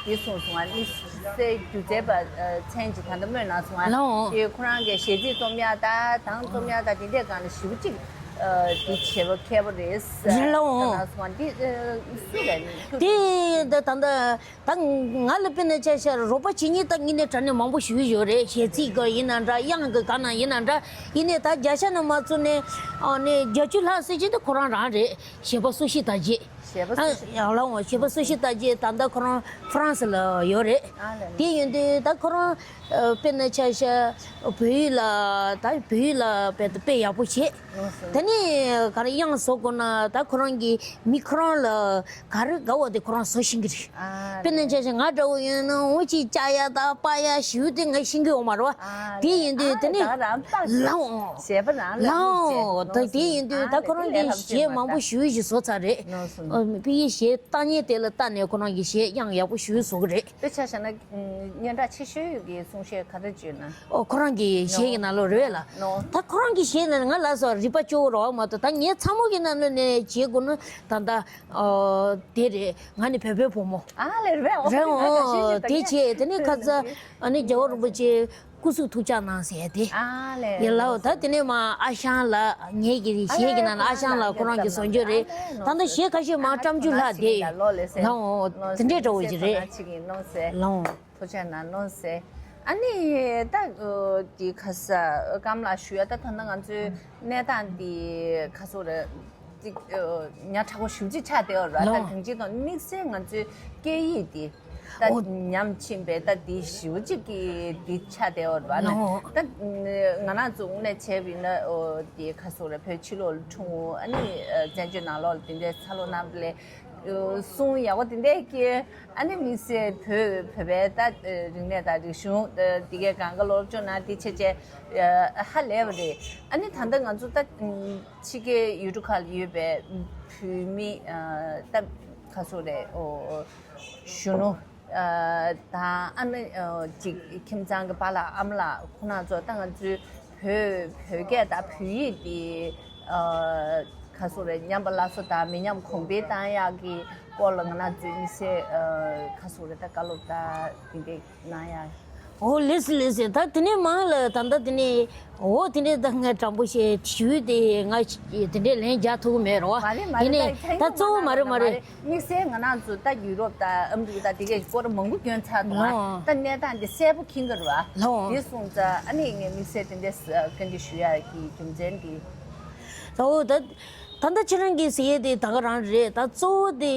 དེ་གསུངས་སོང་། ཨ་ནི་སའི་སྒྱུ་རྩལ་པ་མཚན་གཅིག་ད་ལྟ་སྨོས་གནང་སོང་། ཨ་ལའོ་དེ་ཁོ་རང་གི་གཞས་ཚིག་རྩོམ་ཡ་ད་དང་རྩོམ་ཡ་ད་དེ་འདྲས་སྒང་ལ་ཞེ་པོ་གཅིག་དེ་བྱེད་པ་མཁས་པོ་རེད། རེད་ལའོ་གནང་སོང་། ཨ་འདི་སུ་རེད་ཁྱོད། དེ་ད་ད་ད་ད་ང་ལ་དཔེར་ན་ཆ་བཞག་རོགས་པ་བྱེད་མཁན་ད་དངོས་གནས་དྲང་གནས་མང་པོ་ཞིག་ཡོད་རེད། གཞས་ཚིག་གི་ཡིན་ན་འདྲ། དབྱངས་ཀྱི་སྒང་ན་ཡིན་ན་འདྲ། ཡིན་ནའི་ད་བརྒྱ་ཆ་ནས་མ་བཙུགས་ནས་ཨ་ནི་བརྒྱད་ཅུ་ལྷག་ཟེར་གྱི་འདི་ཁོ་རང་རང་རེད། གཞས་པ་སུ་ཤི་ད་རྗེས། གཞས་པ་ཨ་སུ་ཤི། ཡང་ལའོ་གཞས་པ་སུ་ཤི་ད་རྗེས་ད་ལྟ་ཁོ་རང་ཧྥ་རན་སི་ལ་ཡོད་རེད། ཨ་ལས་ལས། དེ་ཡིན་དུས་ད་ཁོ་རང་ཨ་དཔེར་ན་ཆ་བཞག་བོད་ཡིག་ལ་ད་བོད་ཡིག་ལ་དཔེ་དཔེ་ཡག་པོ་བྱེད། ཨོ་སོ། དེ་ནས་ག་རེ་དབྱངས་བཟོ་དགོས་ན་ད་ཁོ་རང་གི་མིག་ཁོ་རང་ལ་ག་རེ་དགའ་བ་དེ་ཁོ་རང་བཟོ་ཤེས་ཀྱི་རེད། ཨ་དཔེར་ན་ཆ་བཞག་ང་འདྲ་བོ་ཡིན་ན་འོ་ཅིག་ལྕགས་ཡ་དང་པགས་ཡ་ཞེ་པོ་དེ་ང་ཤེས་ཀྱི་ཡོད་མ་རེད་བ། ཨ་དེ་ཡིན་དུས་ཨ་དེ་ནས་ད་རང་པགས་ལའོ་གཞས་པ་རང་ལ་ལའོ་ད་དེ་ཡིན་དུས་ཨ་ད་ཁོ་རང་གིས་གཞས་མང་པོ་ཞེ་པོ་ཞིག་བཟོ་ཚར་རེད། ནོར་སོང་། ཨ་དཔེ་ཡི་གཞས་བཏང་མཁན་དེ་ལ་བལྟས་ནས་ཁོ་རང་གིས་གཞས་དབྱངས་ཡག་པོ་ཞེ་པོ་བཟོ་གི་རེད། དཔེ་ཆ་བཞག་ན། སྙན་གྲགས་ཆེ་ཤོས་ཀྱི་གསུང་བཤད་ག་རེ་བརྗོད་ན། ཨོ་ཁོ་རང་གི་གཞས་ཀྱི་ནང་ལོགས་རེད་ལ། ནོ། ད་ཁོ་རང་གི་གཞས་ནང་ང་ལ་སོགས་རིག་པ་སྐྱོ་བོ་རོགས་མ་གཏོགས་ད་ངའི་ཚ་མོ་གི་ནང་ལོགས་ནས་བརྗེད་དགོས་ན་ད་ལྟ་ཨོ་དེ་རེད། ང་ནི་བོད་པའི་བུ་མོ། ཨ་ལས་རེད་ཨོ། རེད་ཨོ་དེ་བྱས་དེ་ནས་ཁ་ཚ་ཨ་ནི་རྒྱལ་བ་རིན་པོ་ཆེ་སྐུ་གཟུགས་ཐུགས་ཅག་གནང་ཟེར་ཏེ། ཨ་ལས། ཡིན་ལའོ་ད་དེ་ནས་མ་ཨ་ཞང་ལགས་ངེད་ཀྱི་གཞས་ཀྱི་ནང་ལ་ཨ་ཞང་ལགས་ཁོ་རང་གི་བཟོ་བཅོས་རེད། ད་ལྟ་གཞས་ཁ་ཤས་མ་བརྩམས་རྒྱུ་ལྷག་བསྡད་ཡོད་ལའོ། དེ་འདྲས་འདྲ་བོ་ཅིག་རེད་ལའོ། ཐུགས་རྗེ་གནང་ལོང་ཟེར། ཨ་ནི་ད་འདི་ཁ་ས་སྐམ་ལགས་ཞུ་ཡ་ད་ད་ལྟ་ང་ཚོའི་གནས་སྟངས་འདི་ཁ་སོ་རེད། ཅིག་ཉག་ཕྲ་བོ་ཞེ་པོ་ཅིག་ཆགས་བསྡད་ཡོད་རེད་བ། ད་ལོ། གང་ཅི་དང་དམིགས་བསལ་ང་ཚོའི་སྐད་ཡིག་འདི་ད་ཨོ། ཉམས་ཕྱིན་པའི་ད་འདི་ཞེ་པོ་ཅིག་གི་འདི་ཆགས་བསྡད་ཡོད་རེད་བ། ལོ། ད་ང་རང་ཚོ་དངོས་གནས་བྱས་པ་ཡིན་ན་ཨོ་འདི་ཁ་སོ་རེད། བོད་ཕྱི་ལོགས་ལ་འཁྲུངས་ཨ་ནི་བཙན་བྱོལ་ནང་ལོགས་ལ་དེ་འདྲའི་འཚར་ལོངས་གནང་བ་ལས་གསུང་ཡག་པོ་དེ་འདྲའི་སྐྱེ། ཨ་ནི་དམིགས་བསལ་བོད་བོད་པའི་ད་རིག་གནས་དང་རིག་གཞུང་འདི་གའི་སྒང་ག་སློབ་སྦྱོང་གནང་དེ་བྱས་བྱས་ཧ་ལས་པ་རེད། ཨ་ནི་ད་ལྟ་ང་ཚོ་ད་ཕྱི་རྒྱལ་ཡུལ་གྲུ་ཁག་ལ་ཡོད་པའི་བོད་མི་ད་ག་ཚོད་རེད་ཨོ་གཞོན་ནུ་དང་ཨ་ནི་ཅིག་ཁྱིམ་ཚང་གི་པཱ་ལགས་ཨ་མ་ལགས་ཁོང་རྣམ་ཚོ་ད་ང་ཚོའི་བོད་བོད་སྐད་དང་བོད་ཡིག་འདི་ག་ཚོད་རེད་ཉམས་པ་སླར་གསོ་དང་མི་ཉམས་གོང་འཕེལ་བཏང་ཡག་གི་སྐོར་ལ་ང་རང་ཚོའི་དམིགས་བསལ་ག་ཚོད་རེད་ད་བཀའ་སློབ་ད་དེ་འདྲས་གནང་ཡག་ཨོ་ལེས་ལེས། ད་དེ་ནས་མང་ལ་ད་ལྟ་དེ་ནས་ཨོ་དེ་འདྲས་ད་ངས་དྲང་པོ་བཤད་ཞུས་ཏེ་ང་དེ་འདྲས་ལན་རྒྱག་ཐུབ་ཀྱི་མེད་རོ། མ་རེད་མ་ཡིན་རེད། ནས་ད་ད་གཙོ་བོ་མ་རེད་མ་རེད། དམིགས་བསལ་ང་རང་ཚོ་ད་ཡུ་རོབ་དང་ཨ་མི་རི་ཀ་དང་དེ་གའི་སྐོར་མང་པོ་བསྐྱོན་ཚར་འདུག་ཨ། ལོ། ད་གནས་སྟངས་འདི་གསལ་པོ་མཁྱེན་གྱི་རེད་བ། ལོ། དེ་སོང་ཙང་ཨ་ནི་ངས་དམིགས་བསལ་དེ་འདྲས་བཀའ་འདྲི་ཞུ་ཡག་གི་རྒྱུ་མཚན་འདི། ད་འོ་ད་ད་ལྟ་ཁྱེད་རང་གིས་ཟེར་ཡས་དེ་ད་ག་རང་རེད། ད་གཙོ་བོ་དེ་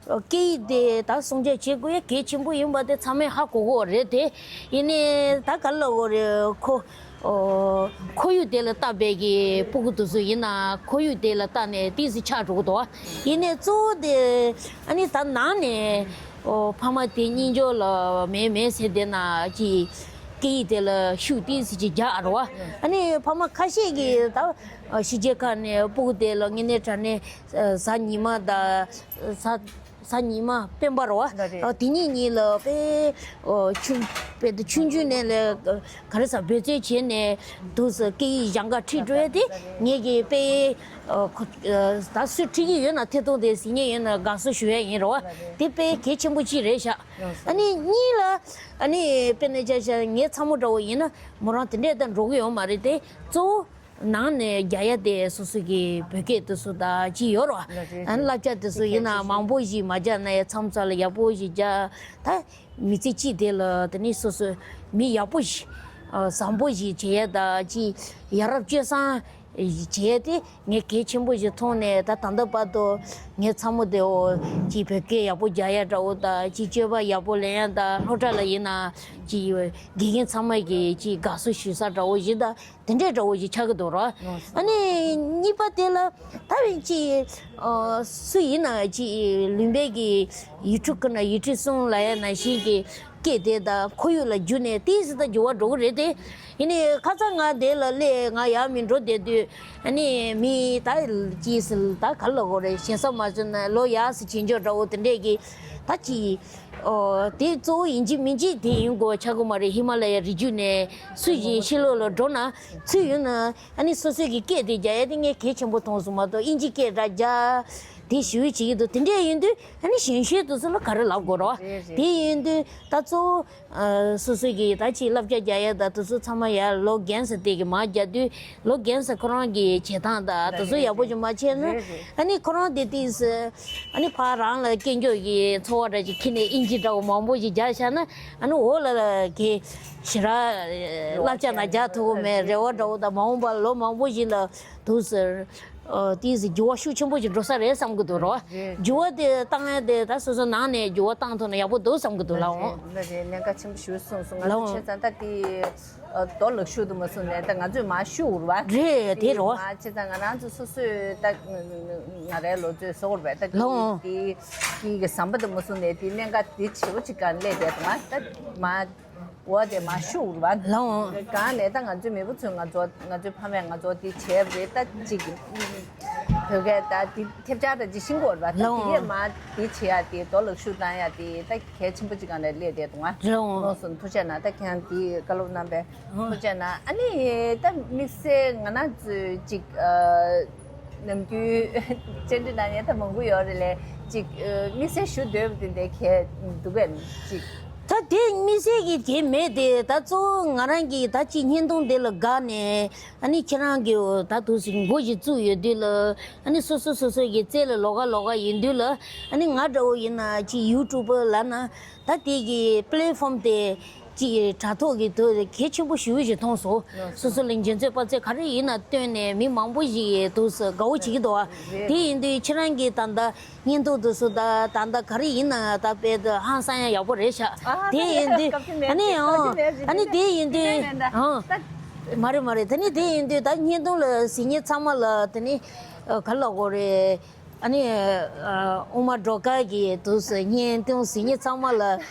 སྐད་ཡིག་དེ་ད་སྲུང་སྐྱོབ་བྱེད་དགོས་ཡ་གལ་ཆེན་པོ་ཡིན་པ་དེ་ཚང་མས་ཧ་གོ་གོ་རེད་དེ། ཡིན་ནའི་ད་ག་ལ་གོ་རེད། ཁོ་ཨོ་ཁོར་ཡུག་དེ་ལ་བལྟས་པའི་གི་སྤུ་གུ་དེ་ཚོ་ཡིན་ན་ཁོར་ཡུག་དེ་ལ་བལྟས་ནས་ཏོག་ཙམ་ཆགས་འགྲོ་གི་འདུག་ཡིན་ནའི་གཙོ་བོ་དེ་ཨ་ནི་ད་ནང་ནས་ཨོ་ཕ་མ་དེ་གཉིས་འཇོག་ལ་མེད་མེད་ཟེར་དེ་ན་ཅི་སྐད་ཡིག་དེ་ལ་ཤུགས་ཏོག་ཙམ་ཅིག་རྒྱག་རོགས། ཨ་ནི་ཕ་མ་ཁ་ཤས་ཀྱིས་ད་ཕྱི་རྒྱལ་ཁག་ནས་སྤུ་གུ་དེ་ལ་དངོས་གནས་དྲང་གནས་གཟའ་ཉི་མ་དང་གཟའ་གཟའ་ཉི་མ་སྤེན་པ་རོ། ལ་རེད། དེ་གཉིས་གཉིས་ལ་དཔེ་ཆུང་དཔེ་ཆུང་ཆུང་ནས་ལས་ག་རེ་ཟ་འབད་བརྩོན་བྱས་ནས་འདུག་ཟེར་སྐད་ཡིག་སྦྱང་ག་ཁྲིད་འགྲོ་ཡ་དེ་ངེད་ཀྱིས་དཔེ་ད་སུ་ཁྲིད་ཀྱི་ཡོད་ན་ཐད་གཏོང་དེ་གཟིགས་མཁན་ཡོད་ན་དགའ་བསུ་ཞུ་ཡ་ཡིན་རོ། དེ་དཔེ་གལ་ཆེན་པོ་གཅིག་རེད་ཤག་ཨ་ནི་གཉིས་ལ་ཨ་ནི་དཔེར་ན་ཆ་བཞག་ངའི་ཚ་མོ་འདྲ་བོ་ཡིན་ན་མོ་རང་དེ་འདྲས་ད་འགྲོ་གི་ཡོད་མ་རེད་དེ། གཙོ་བོ་ནང་ནས་རྒྱག་ཡ་དེ་སོ་སོ་གི་བོད་སྐད་དེ་ཚོ་ད་ཅི་ཡོད་རོ། ཨ་ནི་བསླབ་བྱ་དེ་ཚོ་ཡིན་ན་མང་པོ་ཞིག་མ་རྒྱག་ན་ཡ་མཚམས་མཚམས་ལ་ཡག་པོ་ཞིག་རྒྱག་ད་མི་ཚེ་གཅིག་དེ་ལ་དེ་ནི་སོ་སོ་མི་ཡག་པོ་ཞིག་བཟང་པོ་ཞིག་བྱེད་ཡ་ད་ཅི་ཡ་རབས་སྤྱོད་བཟང་བྱེད་ཡ་དེ་ངས་གལ་ཆེན་པོ་ཞིག་མཐོང་ནས་ད་ད་ལྟ་བར་དུ་ངའི་ཚ་མོ་དེ་འོ་ཅི་བོད་སྐད་ཡག་པོ་རྒྱག་ཡ་འདྲ་བོ་ད་ཅི་སྤྱོད་པ་ཡག་པོ་ལེན་ཡ་ད་སློབ་གྲྭ་ལ་ཡིན་ན་ཅི་དགེ་རྒན་ཚང་མ་གིས་ཅི་དགའ་བསུ་ཞུ་ས་འདྲ་བོ་ཞིག་ད། དེ་འདྲའི་འདྲ་བོ་ཞིག་ཆགས་ཀྱི་འདུག་ར། ཨ་ནི་གཉིས་པ་དེ་ལ་ད་ཅི་སུ་ཡིན་ན་ཅི་ལུང་པའི་གི་ཡུལ་གྲུ་ཀུན་ན་ཡུལ་གྲུ་གསུམ་ལ་ཡ་ན་ཞིག་གི་སྐད་དེ་དང་ཁོར་ཡུག་ལ་བསྒྱུར་ནས་ཏོག་ཙམ་ད་འགྱུར་བ་འགྲོ་གི་རེད་དེ། ཡིན་ནའི་ཁ་སང་ང་དེ་ལ་སླེབས་ང་ཡར་མི་འགྲོ་བསྡད་དུས་ཨ་ནི་མི་ད་ཅི་ཟེར་ད་ག་ལ་གོ་རེད་ཞེ་ས་མ་བྱུང་ན་ལོ་ཡག་སེ་བྱེད་འཇོག་འདྲ་བོ་དེ་འདྲས་གི་ད་ཅི། ཨོ། དེ་གཙོ་བོ་ཡིན་གཅིག་མིན་གཅིག་དེ་ཡིན་དགོས་ཆགས་ཀྱི་མ་རེད། ཧི་མ་ལ་ཡའི་རི་རྒྱུད་ནས་སུ་ཞིག་ཕྱི་ལོགས་ལ་འགྲོ་ན་ཚུར་ཡོང་ན་ཨ་ནི་སོ་སོའི་གི་སྐད་དེ་རྒྱག་ཡ་དེ་ངས་གལ་ཆེན་པོ་མཐོང་སོང་མ་གཏོགས་ཨིན་ཇི་སྐད་འདྲ་རྒྱག་དེ་ཞུ་ཡི་བྱེད་ཀྱི་འདུག་དེ་འདྲས་ཡིན་དུས་ཨ་ནི་གཞོན་གཞོན་དེ་ཚོ་ལ་ག་རེ་ལབ་དགོས་རོ། རེད་རེད། དེ་ཡིན་དུས་ད་གཙོ་བོ་སོ་སོའི་གི་ད་ཅིག་བསླབ་བྱ་རྒྱག་ཡ་ད་དེ་ཚོ་ཚང་མ་ཡར་ལོ་རྒན་ས་དེ་གི་མར་རྒྱག་དུས་ལོ་རྒན་ས་ཁོ་རང་གི་བྱེད་སྟངས་ད་དེ་ཚོ་ཡག་པོ་ཞིག་མ་བྱས་ན་རེད་རེད། ཨ་ནི་ཁོ་རང་དེ་དེས། ཨ་ནི་ཕར་རང་ལ་སྐྱོན་བརྗོད་ཀྱི་ཚོར་བ་འདྲ་ཞིག་ཁྱེར་ནས་ཨིན་ཇི་འདྲ་བོ་མང་པོ་ཞིག་རྒྱག་བཞག་ན་ཨ་ནི་འོག་ལ་ལ་གི་ཞེ་དྲག་བསླབ་བྱ་ན་རྒྱག་ཐུབ་ཀྱི་མེད། རེ་བ་འདྲ་བོ་དང་མ་འོངས་པར་ལོ་མང་པོ་ཞིག་ལ་འདུག་ཟེར། ཨ་དེས་འགྱུར་བ་ཤུགས་ཆེན་པོ་ཞིག་འགྲོ་ས་རེད་བསམ་གྱི་འདུག་རོ། འགྱུར་བ་དེ་བཏང་ཡ་དེ་ད་སོ་སོ་ནང་ནས་འགྱུར་བ་བཏང་ཐུབ་ན་ཡག་པོ་འདུག་བསམ་གྱི་འདུག་ལགས་འོང་། ལགས་རེད། ལན་ཀ་ཆེན་པོ་ཞུ་སོང་སོང་། ང་ཚོ་བྱས་ཙང་ད་དེ། རྡོ་ལག་ཤུབས་དུ་མ་སོང་ནས་ད་ང་ཚོས་མར་ཤུ་འུར་བ་རེད་དེ་རོ། མ་བྱས་ཙང་ང་རང་ཚོ་སོ་སོས་ད་ང་རའི་ལོ་ཚོད་སོ་འུར་བས་ད་ལོ་དེ་དེ་གི་ཟམ་པ་དུ་མ་སོང་ནས་དེ་གནད་འགག་དེ་བྱེད་པོ་ཅིག་ག་སླེབས་བསྡད་དང་ད་མ་འོ་དེ་མར་ཤུ་འུར་བ་ལོ་གང་ནས་ད་ང་ཚོའི་མེས་པོ་ཚོས་ང་ཚོ་ང་ཚོའི་ཕ་མས་ང་ཚོ་དེ་བྱས་པ་རེད་ད་ཅིག་བོད་སྐད་ད་དེ་ཐེབས་ཆག་ད་ཅིག་ཤིང་གོར་བ་ད་ལོ་དེ་གས་མ་དེ་བྱེད་ཡ་དེ་རྡོ་ལག་ཤུབས་བཏང་ཡ་དེ་ད་གལ་ཆེན་པོ་ཅིག་ག་ནས་སླེབས་བསྡད་དང་ལོ་ནོར་སོང་ཐུགས་རྗེ་གནང་ད་ཁྱེད་རང་དེ་བཀའ་སློབ་གནང་པས། ཐུགས་རྗེ་གནང་། ཨ་ནི་ད་དམིགས་བསལ་ང་རང་ཚོས་ཅིག་ཨ་ནམ་རྒྱུན་བཅར་འདྲི་གནང་མཁན་ད་མང་པོ་ཡོད་རེད་ལས་ཅིག་ཨ་དམིགས་བསལ་ཞུ་འདོད་པ་དེ་འདྲ་གལ་འདུག་གས་ཅིག་ད་དེ་དམིགས་བསལ་གྱི་གལ་མེད་དེ་ད་གཙོ་བོ་ང་རང་གིས་ད་ཅིག་བརྙན་ཐུང་དེ་ལ་དགའ་ནས་ཨ་ནི་ཁྱེད་རང་གིས་ད་དུང་ཞིག་འགོ་ཞིག་བཙུགས་ཡོད་དུས་ལ་ཨ་ནི་སོ་སོ་སོ་སོ་གི་རྩེ་ལ་ལོགས་ཀ་ལོགས་ཀ་ཡིན་དུས་ལ་ཨ་ནི་ང་འདྲ་བོ་ཡིན་ན་ཅིག་ཡུ་ཊུབ་པར་ལབ་ན་ད་དེ་གི་པི་ལེ་ཕོམ་དེ། ཅིག་དྲ་ཐོག་གི་དུ་གལ་ཆེན་པོ་ཞེ་པོ་ཞིག་མཐོང་སོང་། སོ་སོ་ལ་འཇོན་ཚོད་དཔའ་ཚོད་ག་རེ་ཡིན་ན་བཏོན་ནས་མི་མང་པོ་ཞིག་གིས་དུ་དགའ་བོ་བྱེད་ཀྱི་འདུག་བ། དེ་ཡིན་དུས་ཁྱེད་རང་གིས་ད་ལྟ་བརྙན་ཐུང་དུ་སུ་ད་ད་ལྟ་ག་རེ་ཡིན་ན་ད་དཔེ་དུ་ཧང་སང་ཡ་ཡག་པོ་རེད་ཤག་དེ་ཡིན་དུས་ཨ་ནི་ཨང་ཨ་ནི་དེ་ཡིན་དུས་ཨང་མ་རེད་མ་རེད། ད་ནི་དེ་ཡིན་དུས་ད་བརྙན་ཐུང་ལ་གཟིགས་མཁན་ཚང་མ་ལ་དེ་ནི་ག་ལ་གོ་རེད། ཨ་ནི་ཨ་དབུ་མ་སྒྲོལ་དཀར་གྱི་དུས་སུ་བརྙན་ཐུང་གཟིགས་མཁན་ཚང་མ་ལ་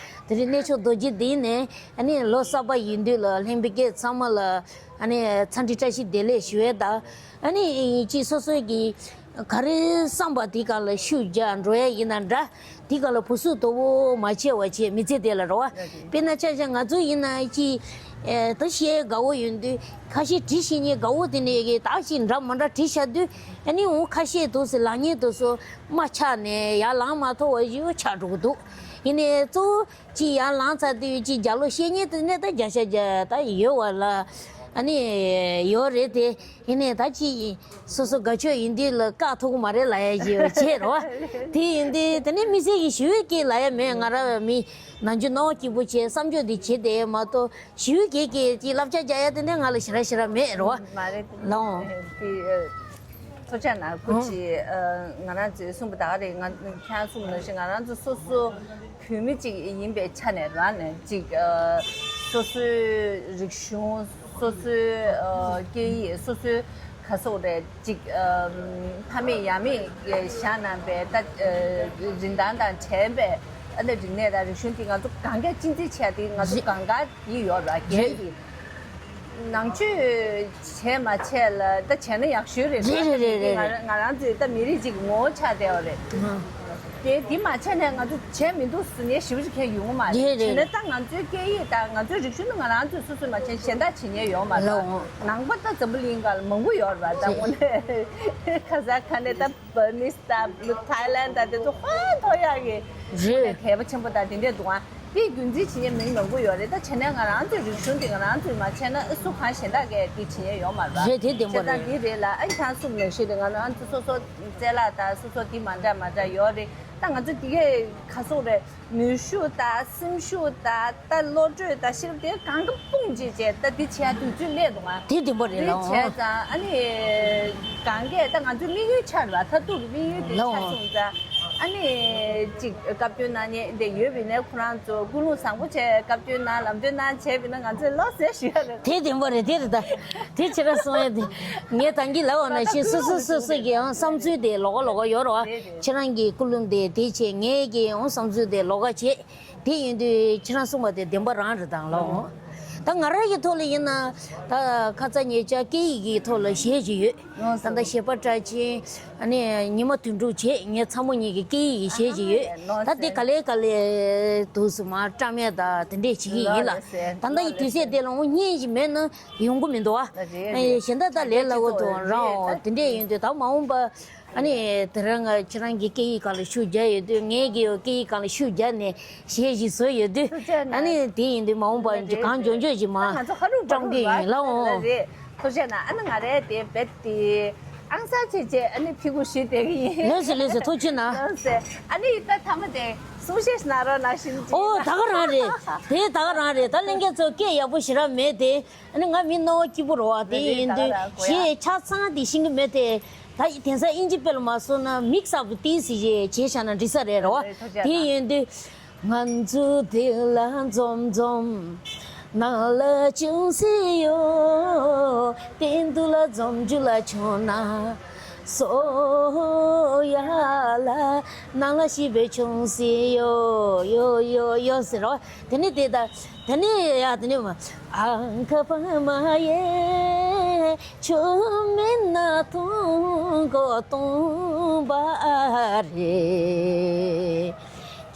དེ་རིང་གནས་མཆོག་རྡོ་རྗེ་གདན་ནས་ཨ་ནི་ལོ་གསར་པ་ཡིན་དུས་ལ་ལྷན་པའི་སྐད་ཚང་མ་ལ་ཨ་ནི་འཚམས་འདྲི་བཀྲ་ཤིས་བདེ་ལེགས་ཞུ་ཡས་དང་ཨ་ནི་ཅིག་སོ་སོ་གི་ག་རེ་བསམ་པ་དེ་ག་ལ་ཤུགས་རྒྱག་འགྲོ་ཡས་ཡིན་ན་འདྲ། དེ་ག་ལ་བུ་སུ་དོ་བོ་མ་ཆེ་བ་ཆེ་མི་ཚེ་དེ་ལ་རོ་བ། དཔེར་ན་ཆ་བཞག་ང་ཚོ་ཡིན་ན་ཅིག་ད་བཤད་དགའ་བོ་ཡོད་དུས་ཁ་ཤས་བྲིས་ཤེས་མཁན་དགའ་བོ་དེ་ནས་གི་དག་ཅིག་འདྲ་མ་འདྲ་བྲིས་བཞག་དུས་ཨ་ནི་འོ་ཁ་ཤས་དུ་སི་ལངས་མཁན་དུ་སོ། མ་ཆགས་ནས་ཡར་ལངས་མ་ཐུབ་པ་ཞིག་ཆགས་འགྲོ་གི་འདུག་ཡིན་ནའི་གཙོ་བོ་ཅིག་ཡར་ལངས་ཚར་དུས་ཅིག་རྒྱབ་ལོགས་བཤད་མཁན་དེ་ནས་ད་བརྒྱ་ཆ་བརྒྱ་ད་ཡོད་པ་ལ་ཨ་ནི་ཡོད་རེད་དེ། ཡིན་ནའི་ད་ཅིག་སོ་སོ་དགའ་ཕྱོགས་ཡིན་དུས་ལ་བཀག་ཐུབ་ཀྱི་མ་རེད་ལབ་ཡ་ཅིག་ཡོད་བྱས་རོ། དེ་ཡིན་དུས་དེ་ནས་དམིགས་བསལ་གྱི་ཞི་བའི་སྐད་ལབ་ཡ་མེད། ང་རང་མི་ནམ་རྒྱུན་སྣང་བ་སྐྱིད་པོ་བྱས་བསམ་ཕྱོགས་འདི་བྱེད་བསྡད་ཡ་མ་གཏོགས། ཞི་བའི་སྐད་ཀྱི་ཀྱི་བསླབ་བྱ་རྒྱག་ཡ་དེ་འདྲ་ང་ལ་ཞེ་དྲག་ཞེ་དྲག་མེད་རོ། མ་རེད། ལའོ། དེ་ཨ། ཐུགས་རྗེ་གནང་། སྐུ་མཁྱེན། ཨ། ང་རང་ཚོས་གསུངས་པ་ད་ག་རེད། ང་ཁྱེད་རང་གསུངས་པ་ནང་བཞིན་ང་རང་ཚོ་སོ་སོ་བོད་མི་གཅིག་ཡིན་པའི་ཆ་ནས་རང་ནས་གཅིག་ཨ། སོ་སོའི་རིག་གཞུང་། སོ་སོའི་ཨ། སྐད་ཡིག་སོ་སོའི་ག་སོགས་རེད་གཅིག་ཨ། ཕ་མེས་ཡང་མེས་བཞག་གནང་པའི་ད་ཨ། རིན་ཐང་དང་བྲལ་བའི་ཨ་ནི་རིག་གནས་དང་རིག་གཞུང་འདི་ང་ཚོ་གང་ག་གཅེས་འཛིན་བྱས་ཏེ་ང་ཚོ་གང་ག་ཡིད་ཡོད་ར། རྒན་གྱི་ནང་ཆོས་བྱས་མ་བྱས་ལ་ད་བྱས་ན་ཡག་ཤོས་རེད། རེད་རེད་རེད། ང་རང་ང་རང་ཚོའི་ད་མི་རིགས་གཅིག་ངོ་བོ་ཆགས་བསྡད་པ་རེད། དེ་དེ་མ་བྱས་ནས་ང་ཚོ་བྱས་མི་འདུག་ཟེར་མཁན་ཞེ་པོ་ཅིག་ཡོང་གི་མ་རེད། རེད་རེད། བྱས་ན་ད་ང་ཚོའི་སྐད་ཡིག་དང་ང་ཚོའི་རིག་གཞུང་ནི་ང་རང་ཚོས་སོ་སོས་མ་བྱས་གཞན་དག་བྱེད་མཁན་ཡོད་མ་རེད། ལའོ། ནང་པ་ད་འཛམ་བུ་གླིང་ག་ལ་མང་པོ་ཡོད་རེད་པ། ད་དངོས་གནས་ཁ་ས་ཁ་ནས་ད། བར་མིས་དང་ཐའི་ལན་དང་དེ་ཚོ་ཧ་ཐོ་ཡག་གི་རེད། དད་པ་ཆེན་པོ་དང་དེ་འདྲས་འདུག་ཨ། དེ་རྒྱུན་འཛིན་བྱེད་མཁན་མི་མང་པོ་ཡོད་རེད། ད་བྱས་ན་ང་རང་ཚོའི་རིག་གཞུང་དེ་ང་རང་ཚོས་མ་བྱས་ན་ཨ་སུ་གང་གཞན་དག་གིས་དེ་བྱེད་མཁན་ཡོད་མ་རེད། རེད། དེ་བདེན་པ་བྱས་ཙང་རེད། དེ་རེད་ལ། ཨ་ཁྱང་སུབ་ནང་བཞིན་རེད། ང་རང་ཚོ་སོ་སོ་རྩེ་ལག་དང་སོ་སོ་དེ་མ་འདྲ་མ་འདྲ་ཡོད་རེད། ད་ང་ཚོ་དེ་གས་ག་སོག་རེད། ནུས་ཤུགས་དང་སེམས་ཤུགས་དང་། ད་བློ་གྲོས་དང་ཤེས་རབ་དེ་གང་ག་སྤུངས་བྱས་བྱས་ད་འདི་བྱས་དུས་ཚོད་སླེབས་འདུག་ཨ། དེ་བདེན་པ་རེད་ལ། འདི་བྱས་ཙང་ཨ་ནི་གང་གས་ད་ང་ཚོའི་དམིགས་ཡུལ་ཆགས་རེད་པ། མཐར་ཐུག་གི་དམིགས་ཡུལ་དེ་ལ་ཆགས་སོང་ཙང་ཨ་ནི་ཅིག་བཀའ་བཀྱོན་གནང་མཁན་དེ་ཡོད་པ་ཡིན་ན་ཁོ་རང་ཚོ་ཀུན་སློང་བཟང་པོ་བྱས་བཀའ་བཀྱོན་གནང་ལམ་སྟོན་གནང་བྱས་པ་ཡིན་ན་ང་ཚོས་ལོ་ཟེར་ཞུ་ཡ་རེད། དེ་བདེན་པ་རེད། དེ་རེད། ད་དེ་ཁྱེད་རང་གསུང་ཡ་དེ་ངས་ད་གིན་ལབ་པ་ནང་བཞིན་སོ་སོ་སོ་སོ་གི་ཡང་བསམ་ཚུལ་དེ་ལོགས་ཀ་ལོགས་ཀ་ཡོད་རེད་པ། ཁྱེད་རང་གི་ཀུན་སློང་དེ་དེ་བྱས། ངས་ཀྱི་ཡང་བསམ་ཚུལ་དེ་ལོགས་ཀ་བྱས། དེ་ཡིན་དུས་ཁྱེད་རང་གསུངས་པ་དེ་བདེན་པ་རང་རེད་དང་ལོ། ད་ང་རང་གི་ཐོག་ལ་ཡིན་ན་ད་ཁ་ཚ་ཉེ་ཆར་སྐད་ཡིག་གི་ཐོག་ལ་གཞས་ཅིག་ཡོད། ད་ལྟ་གཞས་པ་སྐྲ་ཆེན་ཨ་ནི་ཉི་མ་དོན་གྲུབ་བྱས། ངའི་ཚ་མོ་གཉིས་ཀྱི་སྐད་ཡིག་གི་གཞས་ཅིག་ཡོད། ད་དེ་ག་ལེ་ག་ལེ་དུས་སུ་མར་བཀྲམ་ཡ་ད་དེ་འདྲས་བྱེད་ཀྱི་ཡིན་ལ། ད་ལྟ་ཡི་དུས་ཚོད་དེ་ལ་འོ་བརྙན་ཞིག་མེད་ན་ཡོང་གི་མི་འདུག་ཨ། གཞན་དག་ད་ལས་སླ་བོ་དང་རང་དེ་འདྲས་ཡིན་དུས་ད་མ་འོངས་པ། ཨ་ནི་དེ་རིང་ང་ཁྱེད་རང་གི་སྐད་ཡིག་སྒང་ལ་ཤུགས་རྒྱག་ཡོད་དུས། ངས་ཀྱི་སྐད་ཡིག་སྒང་ལ་ཤུགས་རྒྱག་ནས་གཞས་ཤིག་བཟོས་ཡོད་དུས། ཐུགས་རྗེ་གནང་། ཨ་ནི་དེ་ཡིན་དུས་མ་འོངས་པ་རེད། གང་མགྱོགས་མགྱོགས་ཤིག་མ་ང་ཚོ་ཧ་རུ་བཀྲམ་གི་ཡིན་ལ་འོང་། རེད། ཐུགས་རྗེ་གནང་། ཨ་ནི་ང་རས་དེ་རྦད་དེ་ཨང་གསར་བྱས་བྱས་ཨ་ནི་ཕྲུ་གུ་ཞུས་བསྡད་ཀྱི་ཡིན། ལགས་སོ་ལགས་སོ། ཐུགས་རྗེ་གནང་། ལགས་སོ། ཨ་ནི་ད་ཐ་མ་དེ་གསུང་བཤད་ཞིག་གནང་རོགས་གནང་ཞུ། ཨོ་ད་ག་རང་རེད། དེ་ད་ག་རང་རེད། ད་ལྷན་རྒྱས་ཚོ་སྐད་ཡག་པོ་ཞེ་དྲག་མེད་དེ། ཨ་ནི་ང་མི་སྣང་བ་སྐྱིད་པོ་རེད་པ། དེ་ཡིན་དུས་གཞས་ཆ་ཚང་དེ་ཤེས་ཀྱི་མེད་དེ། ད་དེང་སང་དབྱིན་ཇི་དཔེ་ལ་མ་སོང་ན་མིག་སབ་ཏིས་ཞེས་བྱས་བཞག་ན་འགྲིག་ས་རེད་རོ། དེ་ཡིན་དུས་ང་ཚོ་དེ་ལ་འཛོམས་འཛོམས་ནང་ལ་ཅུང་ཟད་ཡོད། སྟེང་དུ་ལ་འཛོམས་རྒྱུ་ལ་ཆུང་ན་སོ་ཡ་ལ་ནང་ལ་ཤི་བའི་ཅུང་ཟད་ཡོད་ཡོད་ཡོད་ཡོད་ཟེར་རོ། དེ་ནི་དེ་ད། དེ་ནས་ཡ་དེ་ནས་མ་ཨ་ཁ་པ་མ་ཡེ་ཆུ་མེད་ན་འཐུང་དགོས་འཐུང་བ་རེད།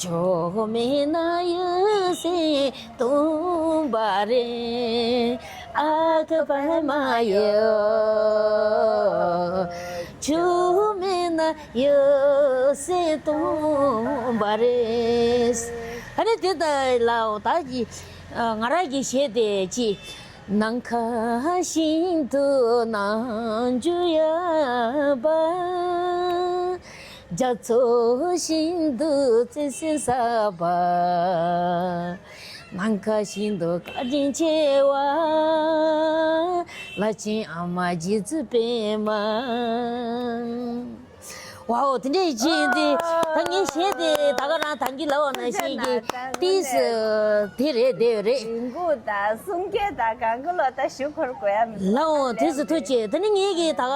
ཆུ་མེད་ན་ཡུལ་སྲིད་འཐུང་བ་རེད། ཨ་ཁ་པ་མ་ཡེ་ཆུ་མེད་ན་ཡུལ་སྲིད་འཐུང་བ་རེད། ཨ་ནི་དེ་ལྟ་ལའོ་ད་ཀྱི། ང་རང་གི་གཞས་དེ་ཅི། ནམ་མཁའ་བཞིན་དུ་རྣམ་འགྱུར་ཡངས་པ། རྒྱ་མཚོ་བཞིན་དུ་བརྩེ་སེམས་གསར་པ། ནམ་མཁའ་བཞིན་དུ་བཀའ་དྲིན་ཆེ་བ། བླ་ཆེན་ཨ་མ་རྗེ་བཙུན་པདྨ། ཝའོ། དེ་འདྲ་ཅིག་ཡིན་དུས་ད་ངའི་གཞས་དེ་ད་ག་རང་ད་གིན་ལབ་པ་ནང་བཞིན་གྱི་ཏིས་དེ་རེད། དེ་རེད། རིང་གུ་དང་གསུང་སྐད་དང་གང་ག་ལོ་ད་ཞུ་འཁོར་དགོས་ཡ་མི་འདུག་ལའོ། དུས་སུ་ཐུགས་རྗེ་ཆེ། ད་ནི་ངེད་ཀྱི་ད་ག་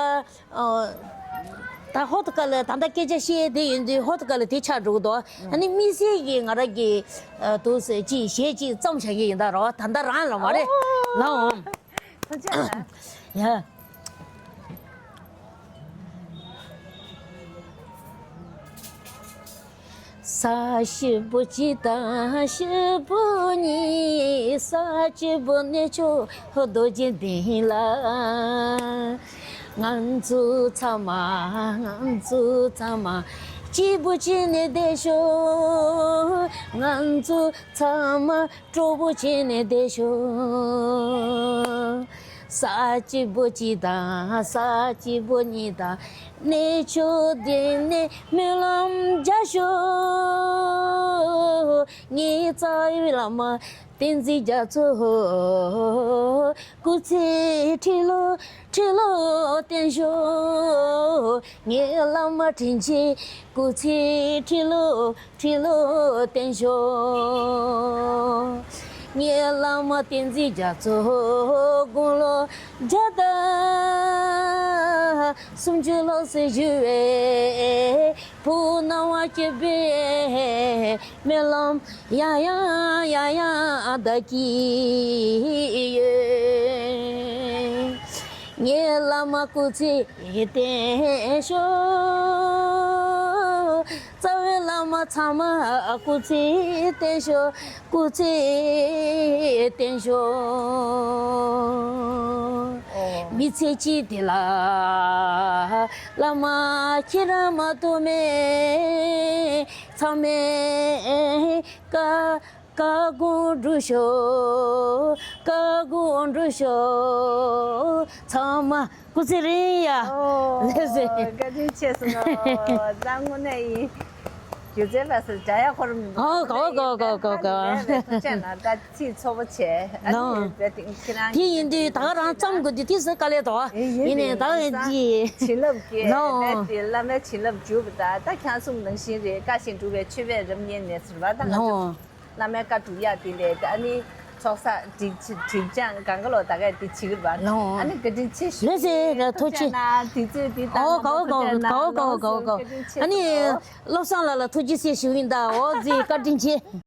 ད་ཧོ་ད་ག་ལ་ད་ལྟ་སྐད་ཆ་བཤད་དེ་ཡིན་དུས་ཧོ་ད་ག་ལ་དེ་ཆགས་འགྲོ་གི་འདུག་ཨ་ནི་དམིགས་བསལ་གྱི་ང་རང་གི་དུས་སུ་ཅིག་གཞས་ཅིག་བརྩམས་བཞག་གི་ཡིན། ད་རོ་ད་ལྟ་རང་ལ་མ་རེད་ལའོ། ཐུགས་རྗེ་གནང་། ཡ། ས་ཞིབ་པོ་གཅིག་དང་ཞིབ་པོ་གཉིས། ས་སྐྱིད་པོ་གནས་མཆོག་རྡོ་རྗེ་གདན་ལ། ང་ཚོ་ཚང་མ་ང་ཚོ་ཚང་མ་ སྐྱིད་པོ་བྱས་ནས་བསྡད་ཤོག་ང་ཚོ་ཚང་མ་སྤྲོ་པོ་བྱས་ནས་བསྡད་ཤོག་ས་སྐྱིད་པོ་གཅིག་དང་ས་སྐྱིད་པོ་གཉིས་དང་གནས་མཆོག་འདི་ནས་སྨོན་ལམ་རྒྱག་ཤོག་ངའི་རྩ་བའི་བླ་མ་བསྟན་འཛིན་རྒྱ་མཚོ། སྐུ་ཚེ་ཁྲི་ལོ་ཁྲི་ལོ་བརྟན་ཤོག་ངའི་བླ་མ་དྲིན་ཆེན་སྐུ་ཚེ་ཁྲི་ལོ་ཁྲི་ལོ་བརྟན་ཤོག་ངའི་བླ་མ་བསྟན་འཛིན་རྒྱ་མཚོ་དགུང་ལོ་བརྒྱ་དང་སུམ་ཅུ་ལོ་ཙམ་བཞུགས་པའི་བུ་སྣང་བ་སྐྱིད་པའི་སྨོན་ལམ་ཡང་ཡང་ཡང་ཡང་བདག་གིས་ཡོད། ངའི་བླ་མ་སྐུ་ཚེ་བརྟན་ཤོག་རྩ་བའི་བླ་མ་ཚང་མ་སྐུ་ཚེ་བརྟན་ཤོག་སྐུ་ཚེ་བརྟན་ཤོག་མི་ཚེ་གཅིག་འདི་ལ་བླ་མ་ཁྱེད་རང་མ་གཏོགས་མེད། ཚང་མས་བཀའ་བཀའ་དགོངས་སྒྲུབ་ཤོག་བཀའ་དགོངས་སྒྲུབ་ཤོག་ཚང་མ་སྐུ་ཚེ་རིང་ཡ། ཨོ། ལགས་སེ། བཀའ་དྲིན་ཆེ་སོང་ངོ་། ད་དངོས་གནས་ཡིན། སྒྱུ་རྩལ་པ་སུ་འདྲ་ཡ་ཁོ་རང་མི་འདུག་ཨོ་གོ་གོ་གོ་གོ་གོ་ལས་རེད། ཐུགས་རྗེ་གནང་། ད་ཚིག་ཚོ་པོ་བྱས། ཨ་ནི་ནོ། དེ་དེང་ཁྱེད་རང་དེ་ཡིན་དུས་ད་ག་རང་བརྩམས་དགོས་དུས་དེ་ཟེར་དཀའ་ལས་དོ། ཨེ་ཡིན་ཡིན་ནས་ད་ཡིན་ཡིན་ཀྱི། བྱིན་རླབས་ཀྱི་ནོ། གནས་དེ་བླ་མའི་བྱིན་རླབས་འཇུག་པ་ད་ད་ཁྱང་གསུམ་ནང་བཞིན་རེད། བཀའ་བཞིན་སྒྲུབ་པའི་མཆོད་པས་རབ་མཉེས་ནས་ཟེར་བ་ད་ང་ཚོ་ནོ། བླ་མའི་བཀའ་སྒྲུབ་ཡག་དེ་ལས་ཨ་ནི་ཚོགས་བསགས་སྒྲིབ་སྒྲིབ་སྦྱང་གང་ག་ལོ་ད་གས་དེ་བྱེད་ཀྱི་རེད་པ། ལོ། ཨ་ནི་བཀའ་དྲིན་ཆེ་ཞུ། ལགས་སེ་ཐུགས་རྗེ་གནང་། དུས་ཚོད་འདི་ལྟར་ཨོ་གའོ་གའོ་གའོ་གའོ་གའོ་གའོ། ཨ་ནི་བློ་བཟང་ལགས་ལ་ཐུགས་རྗེ་ཆེ་ཞུ་ཡིན་ད། འོ་ཟི་བཀའ་དྲིན་ཆེ།